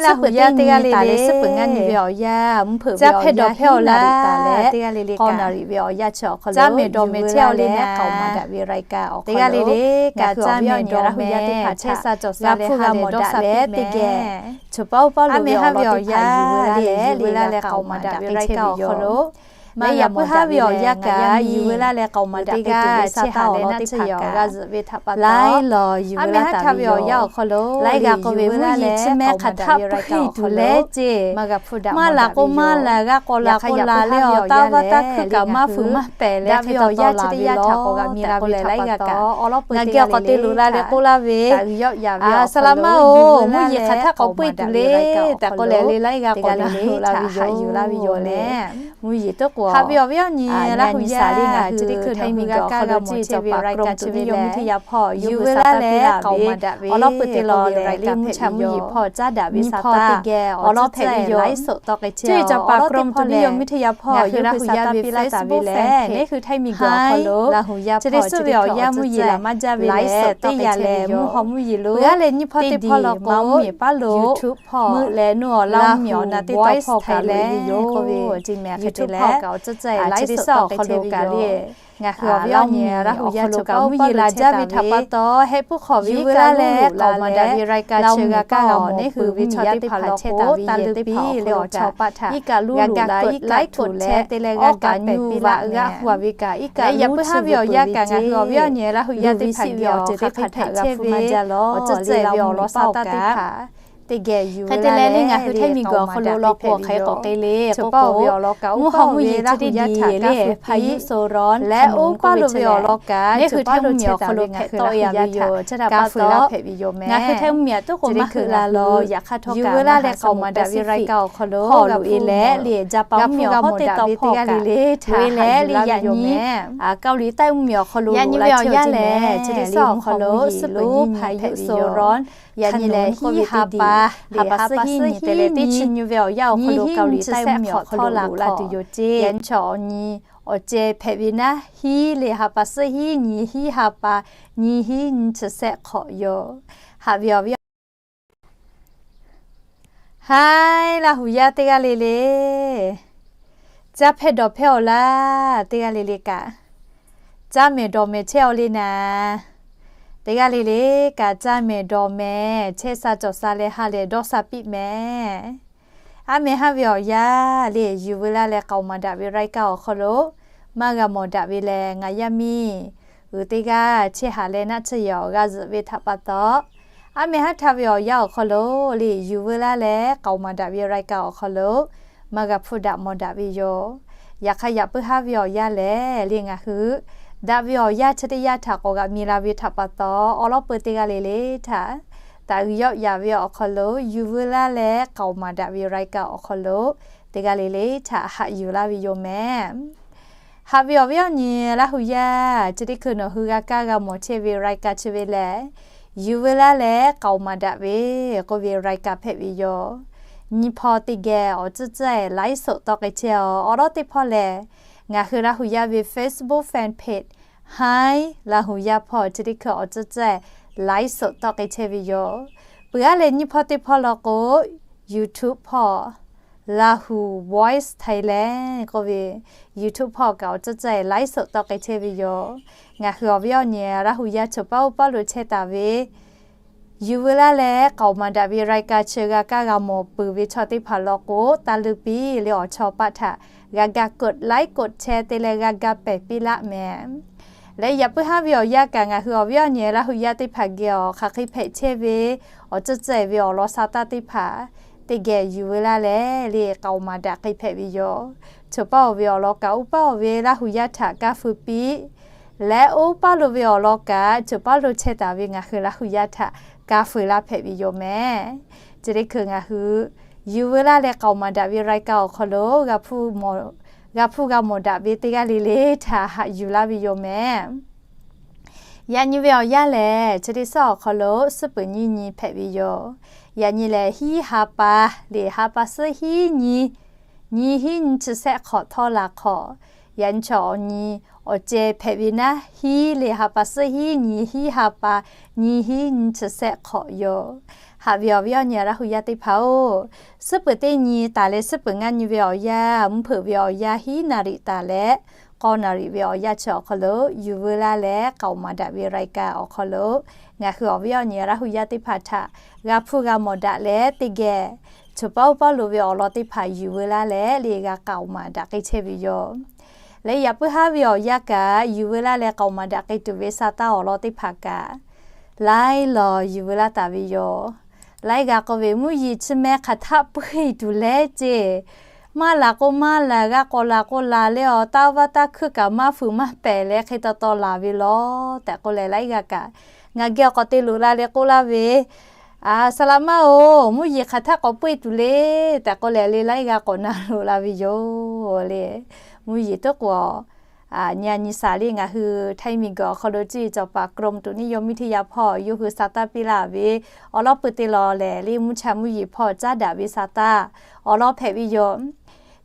Laˇ hu yaˇ teˇ g'aˇ le le suhˉ peuˬ ngaˇ nyi ve awˬ yanˇ, mvuhˇ hpeuꞈ ve awˬ yanˇ hiˉ naˍ riˍ taˍ leh, teˇ g'aˇ le le k'awˇ naˍ riˍ ve awˬ yanˇ chi awˬ hk'aw lo caˇ mehˍ dawˬ mehˍ chehˇ-aw le naˍ, k'aoˍ maˍ daꞈ ve รายการ awˬ hk'aw lo teˇ g'aˇ le le kaꞈ caˇ mehˍ dawˬ mehˍ chehˇ sha cawˬ sha leh ha lehˬ dawˇ sha piˇ mehˍ. Choˬ paˉ oˇ paˉ lo ve awˬ lawn teˇ htaˇ yuˬ veu laˇ leh le รายการ awˬ hk'aw lo maˇ g'a mawˬ daꞈ ve awˬ yanˇ kaꞈ yuˬ veu laˇ leh k'aoˍ maˍ daꞈ ve teˇ g'aˇ chehˇ ha leh naˆ tcuhˇ yaꞈ g'a zuhꞈ ve htaꞈ pa taw, aˉ mehˍ haˉ htaꞈ ve awˬ yanˇ awˬ hk'aw lo laiˉ g'a k'oˆ ve mvuhˇ yeˬ chi mehˆ hk'aˬ htaˆ hpuˇ tuˬ leh ceˇ, maˇ laˬ k'o maˇ laˬ, g'a k'awꞈ laˬ k'awꞈ laˬ leh awˬ taˇ vaˇ taˇ hkuiˇ kaꞈ maˇ fuiˍ maˇ pehˍ leh htaꞈ taw laˬ ve yoˬ. Ngaˬ hui awˬ yanˇ chi teˇ yanˇ htaꞈ k'awꞈ g'a mi la ve htaꞈ pa taw, awˬ lawn peuˬ teˇ g'aˇ le le k'oˆ laˇ ve, a, saˍ laꞈ maˇ-oˬ, mvuhˇ yeˬ hk'aˬ htaˆ k'awꞈ puiˉ tuˬ le tehꞈ k'oˆ leh le laiˉ g'a k'awꞈ laˬ ve yoˬ laˇ ve yoˬ leh, mvuhˇ yeˬ teˇ k'o haꞈ ve awˬ viˉ awˬ nyi Laˇ hu yaˇ le ngaˬ hui Htaiˇ miˬ guiˬ awˬ hk'aw lo ceuˬ cawˬ paˍ Krom tuˬ ve yoˬ. Mvuhˇ teˇ yaˇ hpawˇ yuˬ veu laˇ leh k'aoˍ maˍ daꞈ ve awˬ lawn peuˬ te lawˬ leh le mvuhˇ cha mvuhˇ yeˬ hpawˇ caˉ daꞈ ve nyi hpawˇ teˇ geh awˬ lawn hpehꞈ ve yoˬ. Ceuˬ cawˬ paˍ Krom tuˬ ve yoˬ. Mvuhˇ teˇ yaˇ hpawˇ ngaˬ hui Laˇ hu yaˇ ve Facebook fan page Laˇ hu yaˇ chi teˇ hkui htaꞈ Laˇ hu yaˇ mvuhˇ yeˬ laˬ maˇ jaˇ ve leh teˇ yanˇ lehˬ mvuhˇ haw mvuhˇ yeˬ lo g'a leh nyi hpawˇ teˇ hpawˇ law k'o YouTube hpawˇ meuˆ leh nuˇ awˬ Laˇ hu mvuhˇ miˬ awˬ na teˇ tawˇ hpawˇ kaꞈ loꞈ e ve yoˬ. Mvuhˇ yeˬ hpawˇ kaꞈ awˬ ceuˬ ceuˬ laiˉ suhˍ tawˇ hk'e chehˇ ve yoˬ. Ngaˬ hui awˬ viˉ awˬ nyi Laˇ hu yaˇ chi kaꞈ mvuhˇ yeˬ laˬ jaˇ ve htaꞈ pa taw, heh puiˉ hk'awꞈ ve kaꞈ leuˉ loꞈ la leh, Laˇ hu miˬ kaꞈ awˬ neˉ hui ve chaw teˇ hpaˍ chehˇ taˍ ve yehˬ teˇ hpaˍ awˬ hk'aw lo kaꞈ iˉ kaˆ luˇ loꞈ la, iˉ kaˆ tuˬ leh teˇ leh g'a kaꞈ nyi la g'aˇ hu a ve kaꞈ iˉ kaˆ yaꞈ puiˉ haˉ ve awˬ yanˇ kaꞈ ngaˬ hui awˬ viˉ awˬ nyi Laˇ hu yaˇ teˇ hpaˍ geh awˬ ceuˬ teˇ hpaˍ htaꞈ chehˇ ve awˬ ceuˬ ceuˬ ve awˬ lawn sa taˇ teˇ hpaˍ teˇ geh yuˬ ve laˇ leh le ngaˬ hui Htaiˇ miˬ guiˬ awˬ hk'aw lo law k'o awˬ hk'e k'awꞈ k'ai le k'o k'o, mvuhˇ haw mvuhˇ yeˬ chi teˇ diˬ le hpaˍ yuˇ so ron leh oˇ paˇ lo ve awˬ lawn kaꞈ ngaˬ hui Htaiˇ mvuhˇ miˬ awˬ hk'aw lo hpehꞈ tawˆ e a ve yoˬ. Chi htaꞈ pa taw ngaˬ hui Htaiˇ mvuhˇ miˬ a tuˉ k'o maˇ heuˆ la lo yaꞈ hk'aˇ htawˇ kaꞈ yuˬ veu laˇ leh k'aoˍ maˍ daꞈ ve รายการ awˬ hk'aw lo g'a loꞈ e leh le Japan mvuhˇ miˬ awˬ hpawˇ teˇ tawˇ hpawˇ kaꞈ loꞈ e leh le yaꞈ nyi Kaoˍliˍ taiˇ mvuhˇ miˬ awˬ hk'aw lo yaꞈ nyi ve awˬ yanˇ lehˬ chi teˇ suhˉ awˬ hk'aw lo suhˉ peuˬ nyi hpaˍ yuˇ so ron yaꞈ nyi lehˬ hiˉ ha pa, ha pa suhˉ hiˉ nyi te leh teˇ chi nyi ve awˬ yanˇ awˬ hk'aw lo Kaoˍliˍ taiˇ mvuhˇ miˬ awˬ hk'aw lo loꞈ la tuˬ yoˬ ceˇ. Yaꞈ nyi chaw awˬ nyi awˬ ceh hpehꞈ ve naˉ hiˉ le ha pa suhˉ hiˉ nyi hiˉ ha pa nyi hiˉ nyi chi sehˆ hk'awꞈ yoˬ. Haꞈ ve awˬ viˉ Haiˉ, Laˇ hu yaˇ teˇ g'aˇ le le, caˇ hpehˇ dawˬ hpehˇ awˬ laˇ teˇ g'aˇ le le kaꞈ, caˇ mehˍ dawˬ mehˍ chehˇ-aw le naˍ. Teˇ g'aˇ le le kaꞈ caˇ mehˍ dawˬ mehˍ chehˇ sha cawˬ sha leh ha lehˬ dawˇ sha piˇ mehˍ. Aˉ mehˍ haˉ ve awˬ yanˇ le yuˬ veu laˇ leh k'aoˍ maˍ daꞈ ve รายการ awˬ hk'aw lo maˇ g'a mawˬ daꞈ ve lehˬ ngaˬ yaˇ miˇ uiˍ teˇ g'aˇ chehˇ haˍ leh naˆ tsuhˇ yaꞈ awˬ g'a zuhꞈ ve htaꞈ pa taw, aˉ mehˍ haˉ htaˇ ve awˬ yanˇ awˬ hk'aw lo le yuˬ veu laˇ leh k'aoˍ maˍ daꞈ ve รายการ awˬ hk'aw lo maˇ g'a hpuˇ daꞈ mawˬ daꞈ ve yoˬ. Yaꞈ hk'aˇ yaꞈ puiˉ haˉ ve awˬ yanˇ lehˬ le ngaˬ hui daꞈ ve awˬ yanˇ chi teˇ yanˇ htaꞈ k'awꞈ g'a mi la ve htaꞈ pa taw, awˬ lawn peuˬ teˇ g'aˇ le le htaꞈ taꞈ g'uiˬ yawˆ yaꞈ ve awˬ hk'aw lo yuˬ veu laˇ leh k'aoˍ maˍ daꞈ ve รายการ awˬ hk'aw lo teˇ g'aˇ le le htaꞈ haꞈ yuˬ laˇ ve yoˬ mehˍ. Haꞈ ve awˬ viˉ awˬ nyi Laˇ hu yaˇ, chi teˇ hkui nawˬ hui g'a kaˇ g'a mawˬ chehˇ ve รายการ chi ve lehˬ, yuˬ veu laˇ leh k'aoˍ maˍ daꞈ ve k'oˆ ve รายการ hpehꞈ ve yoˬ. Nyi hpawˇ teˇ geh awˬ tcuhˉ tcuhˉ-e ไลฟ์สด tawˇ k'ai chehˇ-aw. Awˬ lawn teˇ hpawˇ lehˬ, ngaˬ hui Laˇ hu yaˇ ve Facebook fan page Haiˉ Laˇ hu yaˇ hpawˇ chi teˇ hkui awˬ tcuhˉ tcuhˉ-e ไลฟ์สด tawˇ k'ai chehˇ ve yoˬ. Peuˬ aˉ leh nyi hpawˇ teˇ hpawˇ law k'o, YouTube hpawˇ Laˇ hu Voice Thailand k'oˆ ve YouTube hpawˇ kaꞈ awˬ tcuhˉ tcuhˉ-e ไลฟ์สด tawˇ k'ai chehˇ ve yoˬ. Ngaˬ hui awˬ viˉ awˬ nyi Laˇ hu yaˇ choˬ paˉ oˇ paˉ lo chehˇ taˍ ve yuˬ veu laˇ leh k'aoˍ maˍ daꞈ ve รายการ chi g'a kaˇ g'a mawˬ peuˬ ve chaw teˇ hpaˍ law k'o, taˇ leuˇ piˇ le awˬ chawˇ paˆ htaꞈ g'a ga กดไลค์ กดแชร์ te leh g'a ga pehˬ piˇ laˆ mehˍ. Leh yaꞈ puiˉ haˉ ve awˬ yanˇ kaꞈ ngaˬ hui awˬ viˉ awˬ nyi Laˇ hu yaˇ teˇ hpaˍ geh awˬ hk'aˬ hk'e hpehꞈ chehˇ ve awˬ tcuhˉ tcuhˉ-e ve awˬ lawn sa taˇ teˇ hpaˍ teˇ geh yuˬ veu laˇ leh le k'aoˍ maˍ daꞈ k'ai hpehꞈ ve yoˬ. Choˬ paˉ-oˬ ve awˬ lawn kaꞈ oˇ paˉ-oˬ ve Laˇ hu yaˇ htaꞈ kaˇ feu piˇ leh oˇ paˉ lo ve awˬ lawn kaꞈ choˬ paˉ lo chehˇ taˍ ve ngaˬ hui Laˇ hu yaˇ htaꞈ kaˇ feu laˇ hpehꞈ ve yoˬ mehˍ. Chi teˇ hkui ngaˬ hui yuˬ veu laˇ leh k'aoˍ maˍ daꞈ ve รายการ awˬ hk'aw lo g'a hpuˇ g'a mawˬ daꞈ ve teˇ g'aˇ le le htaꞈ haꞈ yuˬ laˇ ve yoˬ mehˍ. Yaꞈ nyi ve awˬ yanˇ lehˬ, chi teˇ suhˉ awˬ hk'aw lo suhˉ peuˬ nyiˇ nyi hpehꞈ ve yoˬ. Yaꞈ nyi lehˬ hiˉ ha pa, liꞈ ha pa suhˉ hiˉ nyi, nyi hiˉ nyi chi sehˆ hk'awꞈ htawˇ la hk'awꞈ. Yaꞈ nyi chaw awˬ nyi awˬ ceh hpehꞈ ve naˉ hiˉ, liꞈ ha pa suhˉ hiˉ nyi, hiˉ ha pa, nyi hiˉ nyi chi sehˆ hk'awꞈ yoˬ. Haꞈ ve awˬ viˉ awˬ nyi Laˇ hu yaˇ teˇ hpaˍ-oˬ, suhˉ peuˬ teˇ nyi taˍ leh suhˉ peuˬ ngaˇ nyi ve awˬ yanˇ, mvuhˇ hpeuꞈ ve awˬ yanˇ hiˉ naˍ riˍ taˍ leh k'awˇ naˍ riˍ ve awˬ yanˇ chi awˬ hk'aw lo yuˬ veu laˇ leh k'aoˍ maˍ daꞈ ve รายการ awˬ hk'aw lo ngaˬ hui awˬ viˉ awˬ nyi Laˇ hu yaˇ teˇ hpaˍ htaꞈ g'a hpuˇ g'a mawˬ daꞈ leh teˇ geh choˬ paˉ oˇ paˉ lo ve awˬ lawn teˇ hpaˍ yuˬ veu laˇ leh le g'a k'aoˍ maˍ daꞈ k'ai chehˇ ve yoˬ. Leh yaꞈ puiˉ haˉ ve awˬ yanˇ kaꞈ yuˬ veu laˇ leh k'aoˍ maˍ daꞈ k'ai tuˬ ve sa taˇ awˬ lawn teˇ hpaˍ kaꞈ laiˉ law yuˬ veu laˇ taˍ ve yoˬ. Laiˉ g'a k'oˆ ve, mvuhˇ yeˬ chi meh hk'aˬ htaˆ puiˉ tuˬ leh ceˇ, maˇ laˬ k'o maˇ laˬ, g'a k'awꞈ laˬ k'o laˬ leh awˬ taˇ vaˇ taˇ hkuiˇ kaꞈ maˇ fuiˍ maˇ pehˍ leh hk'e taw taw laˬ ve law tehꞈ k'oˆ leh laiˉ g'a kaꞈ ngaˬ geh awˬ k'awꞈ te loꞈ la leh k'oˆ laˇ ve, Saˍ laꞈ maˇ-oˬ, mvuhˇ yeˬ hk'aˬ htaˆ k'awꞈ puiˉ tuˬ le tehꞈ k'oˆ leh le laiˉ g'a k'awꞈ na loꞈ la ve yoˬ le. Mvuhˇ yeˬ tuˉ k'o, nyi a nyi saˍ le ngaˬ hui Htaiˇ miˬguiˬ awˬ hk'aw lo cuˇ yiˍ cawˬ paˍ กรมอุตุนิยมวิทยา hpawˇ yawˇ hui sa taˇ piˇ laˇ ve awˬ lawn pui te law lehˬ le mvuhˇ cha mvuhˇ yeˬ hpawˇ caˉ daꞈ ve sa taˇ awˬ lawn hpehꞈ ve yoˬ.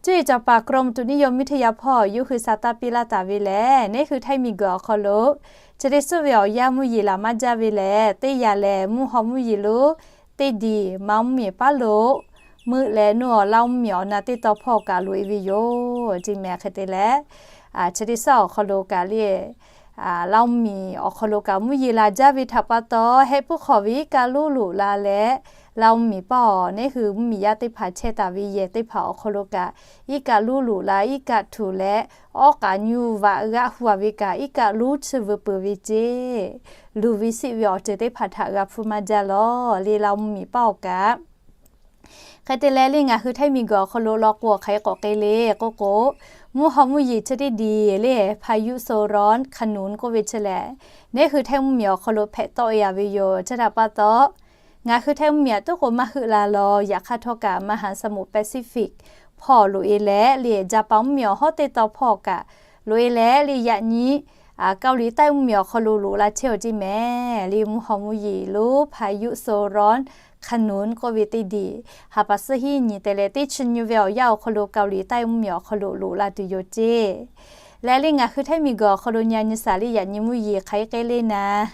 Cuˇ yiˍ cawˬ paˍ กรมอุตุนิยมวิทยา hpawˇ yawˇ hui sa taˇ piˇ laˇ taˍ ve lehˬ, neˉ hui Htaiˇ miˬguiˬ awˬ hk'aw lo chi teˇ suhˉ ve awˬ yanˇ mvuhˇ yeˬ laˬ maˇ jaˇ ve lehˬ, teˇ yanˇ lehˬ mvuhˇ haw mvuhˇ yeˬ lo teˇ diˬ ma mvuhˇ miˬ paˉ lo meuˆ leh nuˇ awˬ Laˇ mvuhˇ miˬ awˬ na teˇ taw hpawˇ kaꞈ loꞈ e ve yoˬ ceˇ mehˍ. Hk'e te leh, chi teˇ suhˉ awˬ hk'aw lo kaꞈ le Laˇ mvuhˇ miˬ awˬ hk'aw lo kaꞈ mvuhˇ yeˬ laˬ jaˇ ve htaꞈ pa taw, hehˆ puiˉ hk'awꞈ ve iˉ kaˆ lonˉ loꞈ la leh, Laˇ mvuhˇ miˬ paˇ awˬ neˉ hui mvuhˇ miˬ yaˇ teˇ hpaˍ chehˇ taˍ ve yehˬ teˇ hpaˍ awˬ hk'aw lo kaꞈ iˉ kaˆ lonˉ loꞈ la, iˉ kaˆ htuꞈ leh awˉ k'aꞈ nyuˇ vaꞈ g'aˆ hu a ve kaꞈ iˉ kaˆ lonˉ chi veu peuˬ ve ceˇ. Luˬ ve siˆ ve awˬ ceuˬ teˇ hpaˍ htaꞈ g'a hpuˇ maˇ jaˇ law le Laˇ mvuhˇ miˬ paˇ awˬ kaꞈ. Hk'e te leh le ngaˬ hui Htaiˇ miˬguiˬ awˬ hk'aw lo law k'o hk'aˬ hk'e k'awꞈ k'ai le k'oˆ k'o, mvuhˇ haw mvuhˇ yeˬ chi teˇ diˬ le พายุโซนร้อนขนุน k'oˆ ve chi lehˬ, neˉ hui Htaiˇ mvuhˇ miˬ awˬ hk'aw lo hpehꞈ tawˆ e a ve yoˬ. Chi htaꞈ pa taw, ngaˬ hui Htaiˇ mvuhˇ miˬ aꞈ tuˉ k'o maˇ heuˆ la law, yaꞈ hk'aˇ htawˇ kaꞈ มหาสมุทรแปซิฟิก hpawˇ loꞈ e leh le Japan mvuhˇ miˬ awˬ hawˉ teˇ taw hpawˇ kaꞈ loꞈ e leh le yaꞈ nyi Kaoˍliˍ taiˇ mvuhˇ miˬ awˬ hk'aw lo loꞈ la chehˇ aˬ ceˇ mehˍ le mvuhˇ haw mvuhˇ yeˬ lo พายุโซนร้อนขนุน k'oˆ ve teˇ diˬ, ha pa suhˉ hiˉ nyi te leh teˇ chi nyi ve awˬ yanˇ awˬ hk'aw lo Kaoˍliˍ taiˇ mvuhˇ miˬ awˬ hk'aw lo loꞈ la tuˬ yoˬ ceˇ. Leh le ngaˬ hui Htaiˇ miˬguiˬ awˬ hk'aw lo nyi a nyi saˍ le yaꞈ nyi mvuhˇ yeˬ hk'aˬ hk'e k'ai le naˍ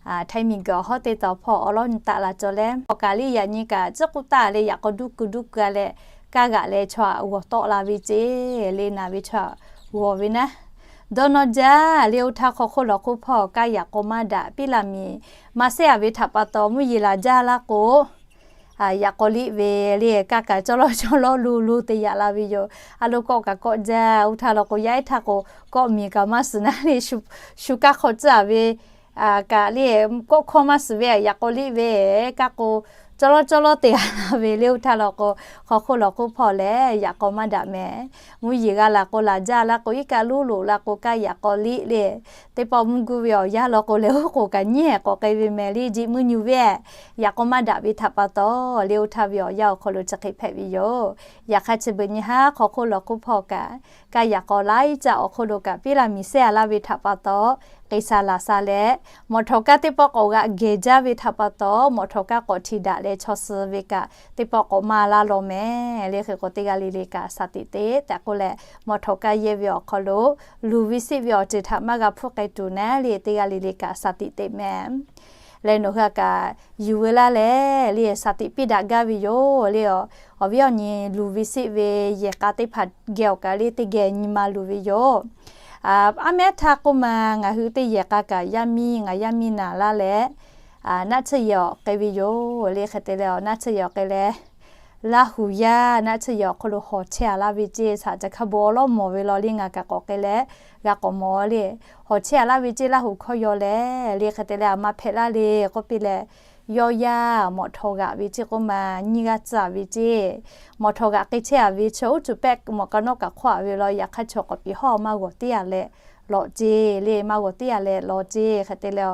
Htaiˇ miˬguiˬ awˬ hawˉ teˇ taw hpawˇ awˬ lawˉ nyi taˆ la cawˬ leh, awˬ kaˍ le yaꞈ nyi kaꞈ ciˉ k'uˆ taˆ le yaꞈ k'aw duˇ keu duˇ keu leh, kaˇ g'aꞈ leh chaw aꞈ g'awˬ tawˆ la ve ceˇ le naˍ ve chaw aꞈ g'awˬ ve naˉ. Dawˇ nawˇ jaˇ le oˇ htaˇ hk'aw hk'oˆ lawˬ hk'oˆ hpawˇ kaˇ yaꞈ k'aw maˇ daꞈ piˇ laˬ miˬ maˇ sehˉ a ve htaꞈ pa taw mvuhˇ yeˬ laˬ jaˇ laˇ k'o, yaꞈ k'aw liˆ ve le kaˇ kaꞈ cawˇ lawˇ cawˇ lawˇ lo lo te yaꞈ la ve yoˬ. A lo kawˆ kaꞈ kawˆ jaˇ. Oˇ htaˇ lawˬ k'o yaˇ ehˉ htaˇ k'o kawˆ miˬ kaꞈ maˇ suhˍ naˉ le, shu kaˇ hk'aw tcuhˉ a ve kaꞈ le kawˆ hkawˇ maˇ suhˍ ve yaꞈ k'aw liˆ ve kaˇ k'o cawˇ lawˇ cawˇ lawˇ te a la ve le. Oˇ htaˇ lawˬ k'o hk'aw hk'oˆ lawˬ hk'oˆ hpawˇ lehˬ yaꞈ k'aw maˇ daꞈ mehˍ. Mvuhˇ yeˬ g'a laˬ k'o laˬ jaˇ laˇ k'o iˉ kaˆ lonˉ loꞈ la k'o kaˇ yaꞈ k'aw liˆ le teˇ pawˆ mvuhˇ guˇ ve awˬ yanˇ lawˬ k'o leh oˉ k'oˍ kaꞈ nyiˉ hehˍ k'awꞈ k'ai ve mehˍ le. Jeꞈ mvuhˇ nyi ve yaꞈ k'aw maˇ daꞈ ve htaꞈ pa taw le oˇ htaˇ ve awˬ yanˇ awˬ hk'aw lo chi hk'e hpehꞈ ve yoˬ. Yaꞈ hk'aˇ chi beuꞈ nyi haˉ hk'aw hk'oˆ lawˬ hk'oˆ hpawˇ kaꞈ kaˇ yaꞈ k'aw laiˉ caˆ awˬ hk'oˆ lo kaꞈ piˇ laˇ miˬ sehˉ a laˇ ve htaꞈ pa taw, k'e sha laˬ sha leh mawˬ htawˍ kaˇ teˇ pawˆ k'awꞈ g'aꞈ gehˬ jaˇ ve htaꞈ pa taw mawˬ htawˍ kaˇ k'awꞈ hti daꞈ leh chaw suh ve kaꞈ teˇ pawˆ k'awꞈ maˇ laˇ law mehˍ le. Hk'e k'o teˇ g'aˇ le le kaꞈ shaˍ tiꞈ te tehꞈ k'oˆ leh mawˬ htawˍ kaˇ yehˇ ve awˬ hk'aw lo luˬ ve siˆ ve awˬ ceuˬ htaꞈ maˇ g'a hpuˇ k'ai tuˬ naˉ le teˇ g'aˇ le le kaꞈ shaˍ tiꞈ te mehˍ. Leh nawˬ hui a kaꞈ yuˬ veu laˇ leh le shaˍ tiꞈ piˇ daꞈ gaˇ ve yoˬ le. Awˬ viˉ awˬ nyi luˬ ve siˆ ve yehˬ k'a teˇ hpaˍ geh awˬ kaꞈ le teˇ geh nyi ma luˬ ve yoˬ. Aˉ mehˉ htaˇ k'oˆ ma ngaˬ hui teˇ yehˬ k'a kaꞈ yaˇ miˇ ngaˬ yaˇ miˇ naˍ laˇ leh naˆ tsuhˇ yehˬ awˬ k'ai ve yoˬ le. Hk'e te leh awˬ naˆ tsuhˇ yehˬ awˬ k'ai leh Laˇ huˍ yaˇ naˆ tsuhˇ yehˬ awˬ hk'aw lo hawˬ chehˇ a laˇ ve ceˇ shaˍ ca hk'a bon awˬ lawˉ mawˬ ve law le ngaˬ kaꞈ k'awꞈ k'ai leh g'a k'awꞈ mawˬ le. Hawˬ chehˇ a laˇ ve ceˇ Laˇ huˍ hkawˇ yaw leh le. Hk'e te leh a ma hpehꞈ laˇ le k'oˆ piˇ leh yawˇ yaˇ mawꞈ htawˍ g'aꞈ ve ceˇ k'oˆ ma nyiˇ g'aˇ tcuhˇ a ve ceˇ. Mawꞈ htawˍ g'aꞈ k'ai chehˇ a ve chi uˉ cuˬ pehˆ mawꞈ k'a nawˉ kaꞈ hk'awˇ a ve law yaꞈ hk'aˇ chaw k'awꞈ piˍ hawˇ maˇ g'awˬ teˇ a leh lawꞈ ceˇ le maˇ g'awˬ teˇ a leh lawꞈ ceˇ. Hk'e te leh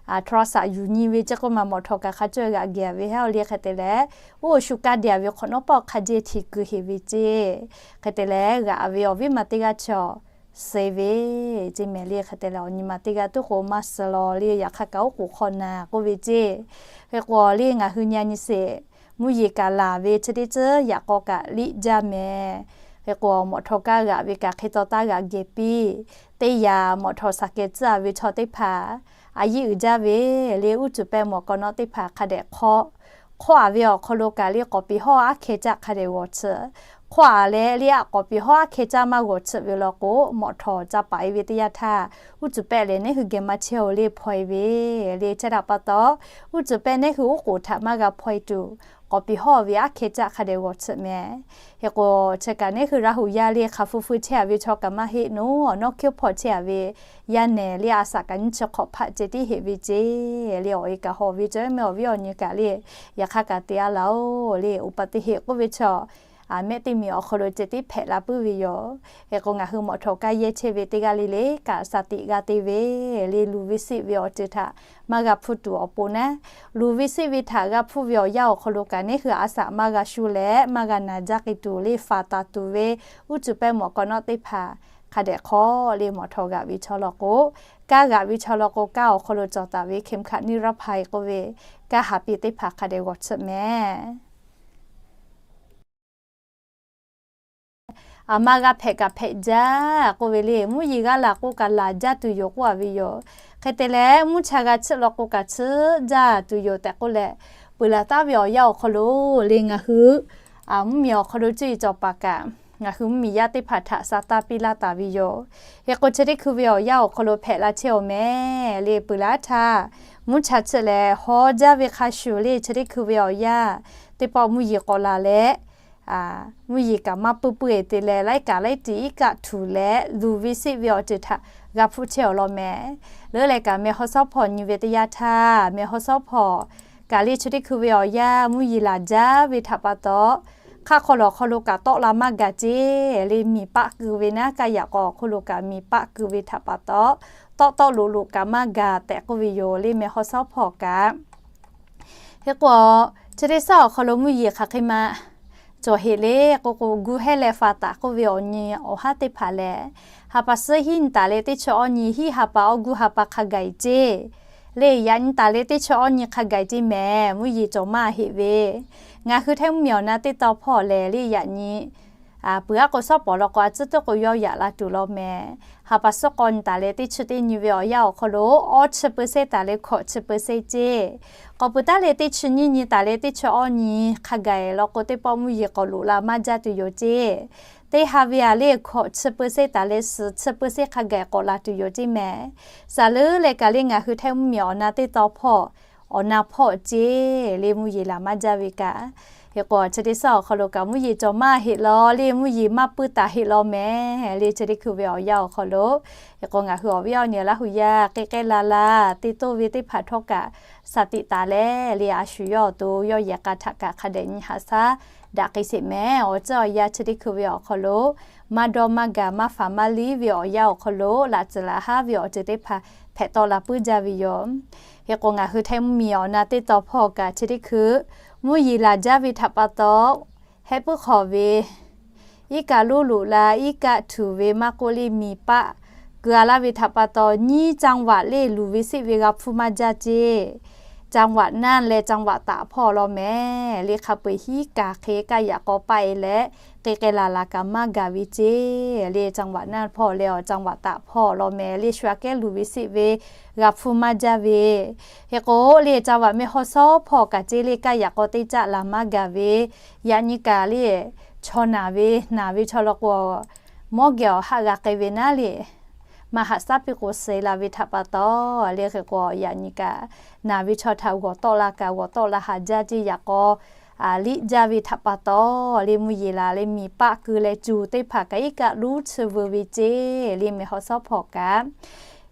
โทรศัพท์ yuˬ nyi ve ceˇ k'oˆ ma mawꞈ htawˍ kaꞈ hk'a cawˇ g'aꞈ geh ve haˉ le. Hk'e te leh oˇ shu kaˇ de a ve hk'awꞈ nawˉ pawˆ hk'a jehˇ hti keu heˍ ve ceˇ. Hk'e te leh g'aꞈ ve awˬ viˉ ma teˇ g'aˇ chaw suh ve ceˇ mehˍ le. Hk'e te leh awˬ nyi ma teˇ g'aˇ tuˉ k'o maˇ suh law le yaꞈ hk'aˇ kaꞈ oˉ k'oˍ hk'aw na k'oˆ ve ceˇ. Hk'e k'o le ngaˬ hui nyi a nyi sheˍ mvuhˇ yeˬ kaꞈ laˬ ve chi teˇ tcuhˉ yaꞈ k'aw kaꞈ liˆ jaˇ mehˍ. Hk'e k'o mawꞈ htawˍ kaˇ g'aꞈ ve kaꞈ hk'e taw taˇ g'aꞈ geh piˇ. Teˇ yanˇ mawꞈ htawˍ shaˍ kehˬ tcuhˇ a ve chaw teˇ hpaˍ a yiˉ uiˍ jaˇ ve le. Uˉ cuˬ pehˇ mawˬ k'awꞈ nawˉ teˇ hpaˍ hk'a dehꞈ hk'awˆ, hk'awˆ a ve awˬ hk'aw lo kaꞈ le k'awˍ piˍ hawˉ aˉ hkeh caˆ hk'a dehꞈ g'awˬ tsuhꞈ. Hk'awˆ a leh le a k'awˍ piˍ hawˉ aˉ hkeh caˆ maˇ g'awˬ tsuhꞈ ve law k'o, mawꞈ htawˍ ca paˍ e ve teˇ yanˇ htaˇ, uˉ cuˬ pehˇ lehˬ neˉ hui geh maˇ chehˇ-oˬ le hpaw e ve le. Chi htaꞈ pa taw, uˉ cuˬ pehˇ neˉ hui oˉ k'oˍ htaꞈ maˇ g'a hpaw e tuˬ, k'awˍ piˍ hawˉ ve aˉ hkeh caˆ hk'a dehꞈ g'awˬ tsuhꞈ mehˍ. Hk'e k'o, chi kaꞈ neˉ hui Laˇ huˍ yaˇ le hk'a hpu feu chehˇ a ve chaw kaꞈ maˇ heˆ naˉ, awˬ nawˉ hkiˇ hpawˇ chehˇ a ve yaˇ nehˬ le a shaꞈ kaꞈ nyiˇ chi hk'awꞈ hpaˆ ceh tiˉ heˆ ve ceˇ le. Awˬ e kaꞈ hawˬ ve cawˬ meh awˬ viˉ awˬ nyi kaꞈ le, yaꞈ hk'aˇ kaꞈ te a laˇ-oˬ le. Uˍ paˍ teˇ heˆ k'oˆ ve chaw, mehˆ teˇ miˬ awˬ hk'aw lo ceh tiˉ hpehꞈ la puiˉ ve yoˬ. Hk'e k'o, ngaˬ hui mawꞈ htawˍ kaˇ yehˇ chehˇ ve teˇ g'aˇ le le kaꞈ shaˍ tiꞈ g'a te ve le. Luˬ ve seˆ ve awˬ ceuˬ htaꞈ maˇ g'a hpuˇ tuˬ awˬ pon naˉ, luˬ ve seˆ ve htaꞈ g'a hpuˇ ve awˬ yanˇ awˬ hk'aw lo kaꞈ neˉ hui a shaꞈ maˇ g'a shu leh maˇ g'a naˬ jaˇ k'ai tuˬ le, faˍ taˍ tuˬ ve uˉ cuˬ pehˇ mawˬ k'awꞈ nawˉ teˇ hpaˍ hk'a dehꞈ hk'awˆ le. Mawꞈ htawˍ g'aꞈ ve chaw law k'o, kaˇ g'aꞈ ve chaw law k'o, kaˇ awˬ hk'aw lo cawˬ taˍ ve เข็มขัดนิรภัย k'oˆ ve kaˇ haˍ piˇ teˇ hpaˍ hk'a dehꞈ g'awˬ tsuhꞈ mehˍ. A ma g'a hpehꞈ kaꞈ hpehꞈ jaˇ k'oˆ ve le. Mvuhˇ yeˬ g'aˇ laˬ k'o kaꞈ laˬ jaˇ tuˬ yoˬ k'oˆ a ve yoˬ. Hk'e te leh, mvuhˇ cha g'a chiˆ law k'o kaꞈ chiˆ jaˇ tuˬ yoˬ tehꞈ k'oˆ leh, peuˬ laˬ taˉ ve awˬ yanˇ awˬ hk'aw lo le ngaˬ hui mvuhˇ miˬ awˬ hk'aw lo cuˇ yiˍ cawˬ paˍ kaꞈ, ngaˬ hui mvuhˇ miˬ yaˇ teˇ hpaˍ htaꞈ sa taˇ piˇ laˇ taˍ ve yoˬ. Hk'e k'o, chi teˇ hkui ve awˬ yanˇ awˬ hk'aw lo hpehꞈ la chehˇ-oˬ mehˍ le. Peuˬ laˬ htaˇ, mvuhˇ cha chiˆ leh haw jaˇ ve hk'a shuˍ le chi teˇ hkui ve awˬ yanˇ, teˇ pawˆ mvuhˇ yeˬ k'awꞈ laˬ leh, mvuhˇ yeˬ kaꞈ maˇ puiˉ puiˉ-e te leh, laiˉ kaꞈ laiˉ tiꞈ iˉ kaˆ htuꞈ leh luˬ ve seˆ ve awˬ ceuˬ htaꞈ g'a hpuˇ chehˇ-oˬ law mehˍ. Leuˉ leh kaꞈ meh haw shawˉ hpawˇ nyi ve teˇ yanˇ htaˇ, meh haw shawˉ hpawˇ kaꞈ le chi teˇ hkui ve awˬ yanˇ mvuhˇ yeˬ laˬ jaˇ ve htaꞈ pa taw, hk'aˆ hk'aw lawˬ hk'aw lo kaꞈ tawˆ la maˇ gaˬ ceˇ le. Miˬ paˆ keu ve naˉ, kaˇ yaꞈ k'aw awˬ hk'oˆ lo kaꞈ miˬ paˆ keu ve htaꞈ pa taw, tawˆ tawˆ loꞈ loꞈ kaꞈ maˇ gaˬ tehꞈ k'oˆ ve yoˬ le meh haw shawˉ hpawˇ kaꞈ. Hk'e k'o, chi teˇ shaˉ awˬ hk'aw lo mvuhˇ yeˬ hk'aˬ hk'e ma cawˬ heˆ le k'o k'o, gu hehˇ leh faˍ taˍ k'oˆ ve awˬ nyi awˬ haˉ teˇ hpaˍ lehˬ, ha pa suhˉ hiˉ nyi taˍ leh teˇ chi awˇ nyi, hiˉ ha pa awˬ gu ha pa hk'a gaˬ-e ceˇ le. Yaꞈ nyi taˍ leh teˇ chi awˇ nyi hk'a gaˬ-e ceˇ mehˍ. Mvuhˇ yeˬ cawˬ maˇ heˆ ve, ngaˬ hui Htaiˇ mvuhˇ miˬ awˬ na teˇ tawn hpawˇ lehˬ le yaꞈ nyi peuˬ aˉ k'o shawˉ pawˍ law k'o a tcuhˉ teˇ k'o yawˇ yaꞈ la tuˬ law mehˍ. Ha pa suhˉ k'awˇ nyi taˍ leh teˇ chi teˇ nyi ve awˬ yanˇ awˬ hk'aw lo awˇ chi peu seˇ taˍ leh hkawꞈ chi peu seˇ ceˇ. K'awꞈ peuˬ taˉ leh teˇ chi nyiˇ nyi taˍ leh teˇ chi awˇ nyi hk'a gaˬ-e law k'o, teˇ pawˆ mvuhˇ yeˬ k'awꞈ loꞈ la maˇ jaˇ tuˬ yoˬ ceˇ. Teˇ ha ve a le hkawꞈ chi peu seˇ taˍ leh suhˍ chi peu seˇ hk'a gaˬ k'awꞈ la tuˬ yoˬ ceˇ mehˍ. Saˍ leuˉ leh kaꞈ le ngaˬ hui Htaiˇ mvuhˇ miˬ awˬ na teˇ tawn hpawˇ awˬ na hpawˇ ceˇ le mvuhˇ yeˬ laˬ maˇ jaˇ ve kaꞈ. Hk'e k'o, chi teˇ shaˉ awˬ hk'aw lo kaꞈ mvuhˇ yeˬ cawˬ maˇ heˆ law le, mvuhˇ yeˬ maˇ puiˉ taˍ heˆ law mehˍ le chi teˇ hkui ve awˬ yanˇ awˬ hk'aw lo. Hk'e k'o, ngaˬ hui awˬ viˉ awˬ nyi Laˇ huˍ yaˇ k'e k'ai la la te toˇ ve teˇ hpaˍ htawˇ kaꞈ, shaˍ tiꞈ taˍ leh le a shu yawˇ awˬ to yawˇ yehˬ k'a htaꞈ kaꞈ hk'a dehꞈ nyi haꞈ shaˉ daꞈ k'ai sheˍ mehˍ. Awˬ ceuˬ awˬ yanˇ chi teˇ hkui ve awˬ hk'aw lo maˇ dawˇ maˇ gaˬ maˇ faˍ maˇ liˇ ve awˬ yanˇ awˬ hk'aw lo laꞈ tcuhˍ laꞈ haˉ ve awˬ ceuˬ teˇ hpaˍ hpehꞈ tawˆ la puiˉ jaˇ ve yoˬ. Hk'e k'o, ngaˬ hui Htaiˇ mvuhˇ miˬ awˬ na teˇ tawn hpawˇ kaꞈ chi teˇ hkui mvuhˇ yeˬ laˬ jaˇ ve htaꞈ pa taw, heh puiˉ hk'awꞈ ve iˉ kaˆ loˉ loꞈ la iˉ kaˆ htuꞈ ve maˇ k'oˆ le miˬ paˆ keu a laˇ ve htaꞈ pa taw, nyiˇ จังหวัด le luˬ ve seˆ ve g'a hpuˇ maˇ jaˇ ceˇ. จังหวัดน่าน leh จังหวัดตาก hpawˇ law mehˍ le hk'a peu-eˬ hiˉ kaˬ hk'e kaˇ yaꞈ k'aw paˆ-e leh k'e k'ai laˬ laˬ kaꞈ maˇ gaˬ ve ceˇ le จังหวัดน่าน hpawˇ leh awˬ จังหวัดตาก hpawˇ law mehˍ le shu aꞈ kehˉ luˬ ve seˆ ve g'a hpuˇ maˇ jaˇ ve. Hk'e k'o le จังหวัดแม่ฮ่องสอน hpawˇ kaꞈ ceˇ le kaˇ yaꞈ k'aw teˇ caˆ laˬ maˇ gaˬ ve. Yaꞈ nyi kaꞈ le chaw naˬ ve naˬ ve chaw law k'o, mawˇ geh awˬ haˆ g'a k'ai ve naˉ le maˇ haꞈ shaˉ piˇ k'o suh la ve htaꞈ pa taw le hk'e k'o, yaꞈ nyi kaꞈ naˬ ve chaw htaꞈ g'awˬ tawˆ la kaꞈ g'awˬ tawˆ la haꞈ jaˇ ceˇ yaꞈ k'aw liˇ jaˇ ve htaꞈ pa taw le mvuhˇ yeˬ laˬ leh miˬ paˆ keu leh cuˬ teˇ hpaˍ kaꞈ iˉ kaˆ luˉ chi veu ve ceˇ le meh haw shawˉ hpawˇ kaꞈ.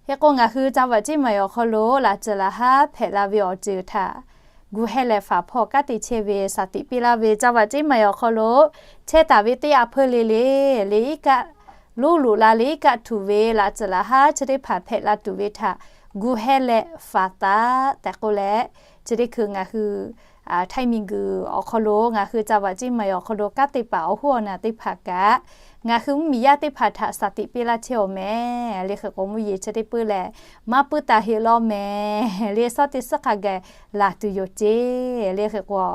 Hk'e k'o, ngaˬ hui จังหวัดเชียงใหม่ awˬ hk'aw lo laꞈ tcuhˍ laꞈ haˉ hpehꞈ la ve awˬ ceuˬ htaꞈ gu hehˇ leh faˍ hpawˇ kanˉ te chehˇ ve shaˍ tiꞈ piˇ laˇ ve จังหวัดเชียงใหม่ awˬ hk'aw lo chehˇ taˍ ve teˇ a hpeuˇ le le le iˉ kaˆ loˉ loꞈ la le iˉ kaˆ htuꞈ ve laꞈ tcuhˍ laꞈ haˉ chi teˇ hpaˍ hpehꞈ la tuˬ ve htaꞈ gu hehˇ leh faˍ taˍ tehꞈ k'oˆ leh, chi teˇ hkui ngaˬ hui Htaiˇ miˬguiˬ awˬ hk'aw lo ngaˬ hui จังหวัดเชียงใหม่ awˬ hk'aw lo kanˉ te paˍ awˬ hoˉ awˬ naˬ teˇ hpaˍ kaꞈ ngaˬ hui mvuhˇ miˬ yaˇ teˇ hpaˍ htaꞈ shaˍ tiꞈ piˇ laˇ chehˇ-oˬ mehˍ le hk'e k'o, mvuhˇ yeˬ chi teˇ puiˉ leh maˇ puiˉ taˍ heˆ law mehˍ le shawˉ teˇ suhˉ hk'a gaˬ laˬ tuˬ yoˬ ceˇ le hk'e k'o,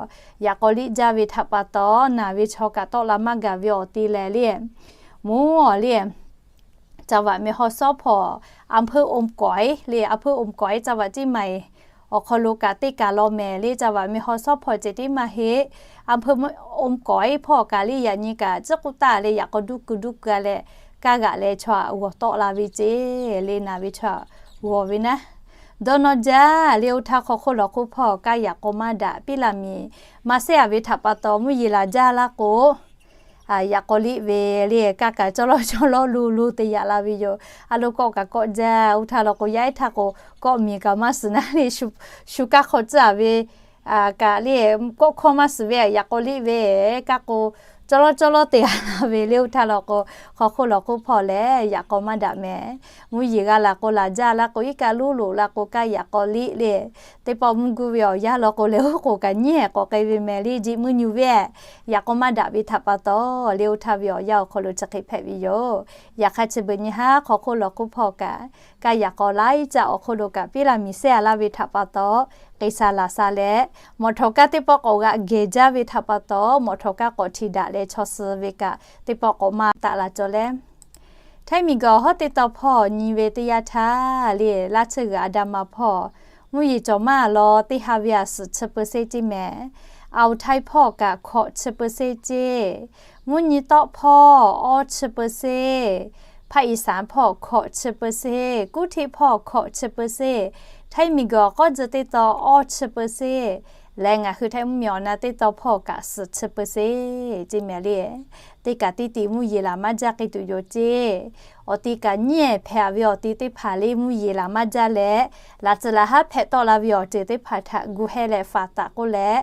yaꞈ k'aw liˇ jaˇ ve htaꞈ pa taw naˬ ve chaw kaꞈ tawˆ la maˇ gaˬ ve awˬ te leh le, mvuhˇ awˬ le จังหวัดแม่ฮ่องสอน hpawˇ อำเภอโอมก๋อย le, อำเภอโอมก๋อย จังหวัดเชียงใหม่ awˬ hk'aw lo kaꞈ teˇ kaˬ law mehˍ le, จังหวัดแม่ฮ่องสอน hpawˇ ceh tiˉ maˇ heˆ, อำเภอโอมก๋อย hpawˇ kaꞈ le yaꞈ nyi kaꞈ ciˉ k'oˆ taˇ le, yaꞈ k'aw duˇ keu duˇ keu leh kaˇ g'aꞈ leh chaw htaꞈ g'awˬ tawˆ la ve ce, le naˍ ve chaw htaꞈ g'awˬ ve naˉ. Dawˇ nawˇ jaˇ le, oˇ htaˇ hk'aw hk'oˆ lawˬ hk'oˆ hpawˇ kaˇ yaꞈ k'aw maˇ daꞈ piˇ laˇ miˬ maˇ sehˉ a ve htaꞈ pa taw mvuhˇ yeˬ laˬ jaˇ laˇ k'o, yaꞈ k'aw liˆ ve le, kaˇ kaꞈ cawˇ lawˇ cawˇ lawˇ lo lo te yaꞈ la ve yoˬ. A lo kawˆ kaꞈ kawˆ jaˇ. Oˇ htaˇ lawˬ k'o, yaˇ ehˉ htaˇ k'o, kawˆ miˬ kaꞈ maˇ suhˍ naˉ le, shu kaˇ hk'aw tcuhˉ a ve kaꞈ le, kawˆ hkawˇ maˇ suhˍ ve yaꞈ k'aw liˆ ve kaˇ k'o, cawˇ lawˇ cawˇ lawˇ te g'a la ve le. Oˇ htaˇ lawˬ k'o, hk'aw hk'oˆ lawˬ hk'oˆ hpawˇ lehˬ yaꞈ k'aw maˇ daꞈ mehˍ. Mvuhˇ yeˬ g'a laˬ k'o laˬ jaˇ laˇ k'o, iˉ kaˆ lonˉ loꞈ la k'o kaˇ yaꞈ k'aw liˆ le. Teˇ pawˆ mvuhˇ guˇ ve awˬ yanˇ lawˬ k'o lehˬ, oˉ k'oˍ kaꞈ nyiˉ ehˍ k'awꞈ k'ai ve mehˍ le, jiˆ muiˉ nyu ve yaꞈ k'aw maˇ daꞈ ve htaꞈ pa taw le, oˇ htaˇ ve awˬ yanˇ awˬ hk'aw lo chi hk'e hpehꞈ ve yoˬ. Yaꞈ hk'aˇ chi beuꞈ nyi haˉ hk'aw hk'oˆ lawˬ hk'oˆ hpawˇ kaꞈ, kaˇ yaꞈ k'aw laiˉ caˆ awˬ hk'oˆ lo kaꞈ piˇ laˇ miˬ sehˉ a laˇ ve htaꞈ pa taw, k'e sha laˬ sha leh, mawˬ htawˍ kaˇ teˇ pawˆ k'awꞈ g'aꞈ gehˬ jaˇ ve htaꞈ pa taw, mawˬ htawˍ kaˇ k'awꞈ htiꞈ daꞈ leh chaw suh ve kaꞈ teˇ pawˆ k'awꞈ maˇ taˆ la cawˬ leh, Htaiˇ miˬ guiˬ awˬ hawˉ teˇ taw hpawˇ nyi ve teˇ yanˇ htaˇ le, laˇ tsuhˇ g'uiˬ a da ma hpawˇ mvuhˇ yeˬ cawˬ maˇ law teˇ ha ve a suhˍ chi เปอร์เซ็นต์ ceˇ mehˍ. Aoˬ Htaiˇ hpawˇ kaꞈ hkawꞈ chi เปอร์เซ็นต์ ceˇ. Mvuhˇ nyi tawˆ hpawˇ awˇ chi เปอร์เซ็นต์, ภาคอีสาน hpawˇ hkawꞈ chi เปอร์เซ็นต์, Kuˇ htiˆ hpawˇ hkawꞈ chi เปอร์เซ็นต์, Htaiˇ miˬ guiˬ awˬ k'awˇ tzuh teˇ taw awˇ chi เปอร์เซ็นต์ leh, ngaˬ hui Htaiˇ mvuhˇ miˬ awˬ na teˇ taw hpawˇ kaꞈ suhˍ chi เปอร์เซ็นต์ ceˇ mehˍ le. Teˇ kaꞈ teˇ tiꞈ mvuhˇ yeˬ laˬ maˇ jaˇ k'ai tuˬ yoˬ ceˇ. Awˬ ti kaꞈ nyiˉ ehˍ hpehꞈ ve awˬ ti teˇ hpaˍ le mvuhˇ yeˬ laˬ maˇ jaˇ leh, laꞈ tcuh laꞈ haˉ hpehꞈ tawˆ la ve awˬ ceuˬ teˇ hpaˍ htaꞈ gu heh leh faˍ taˍ k'oˆ leh,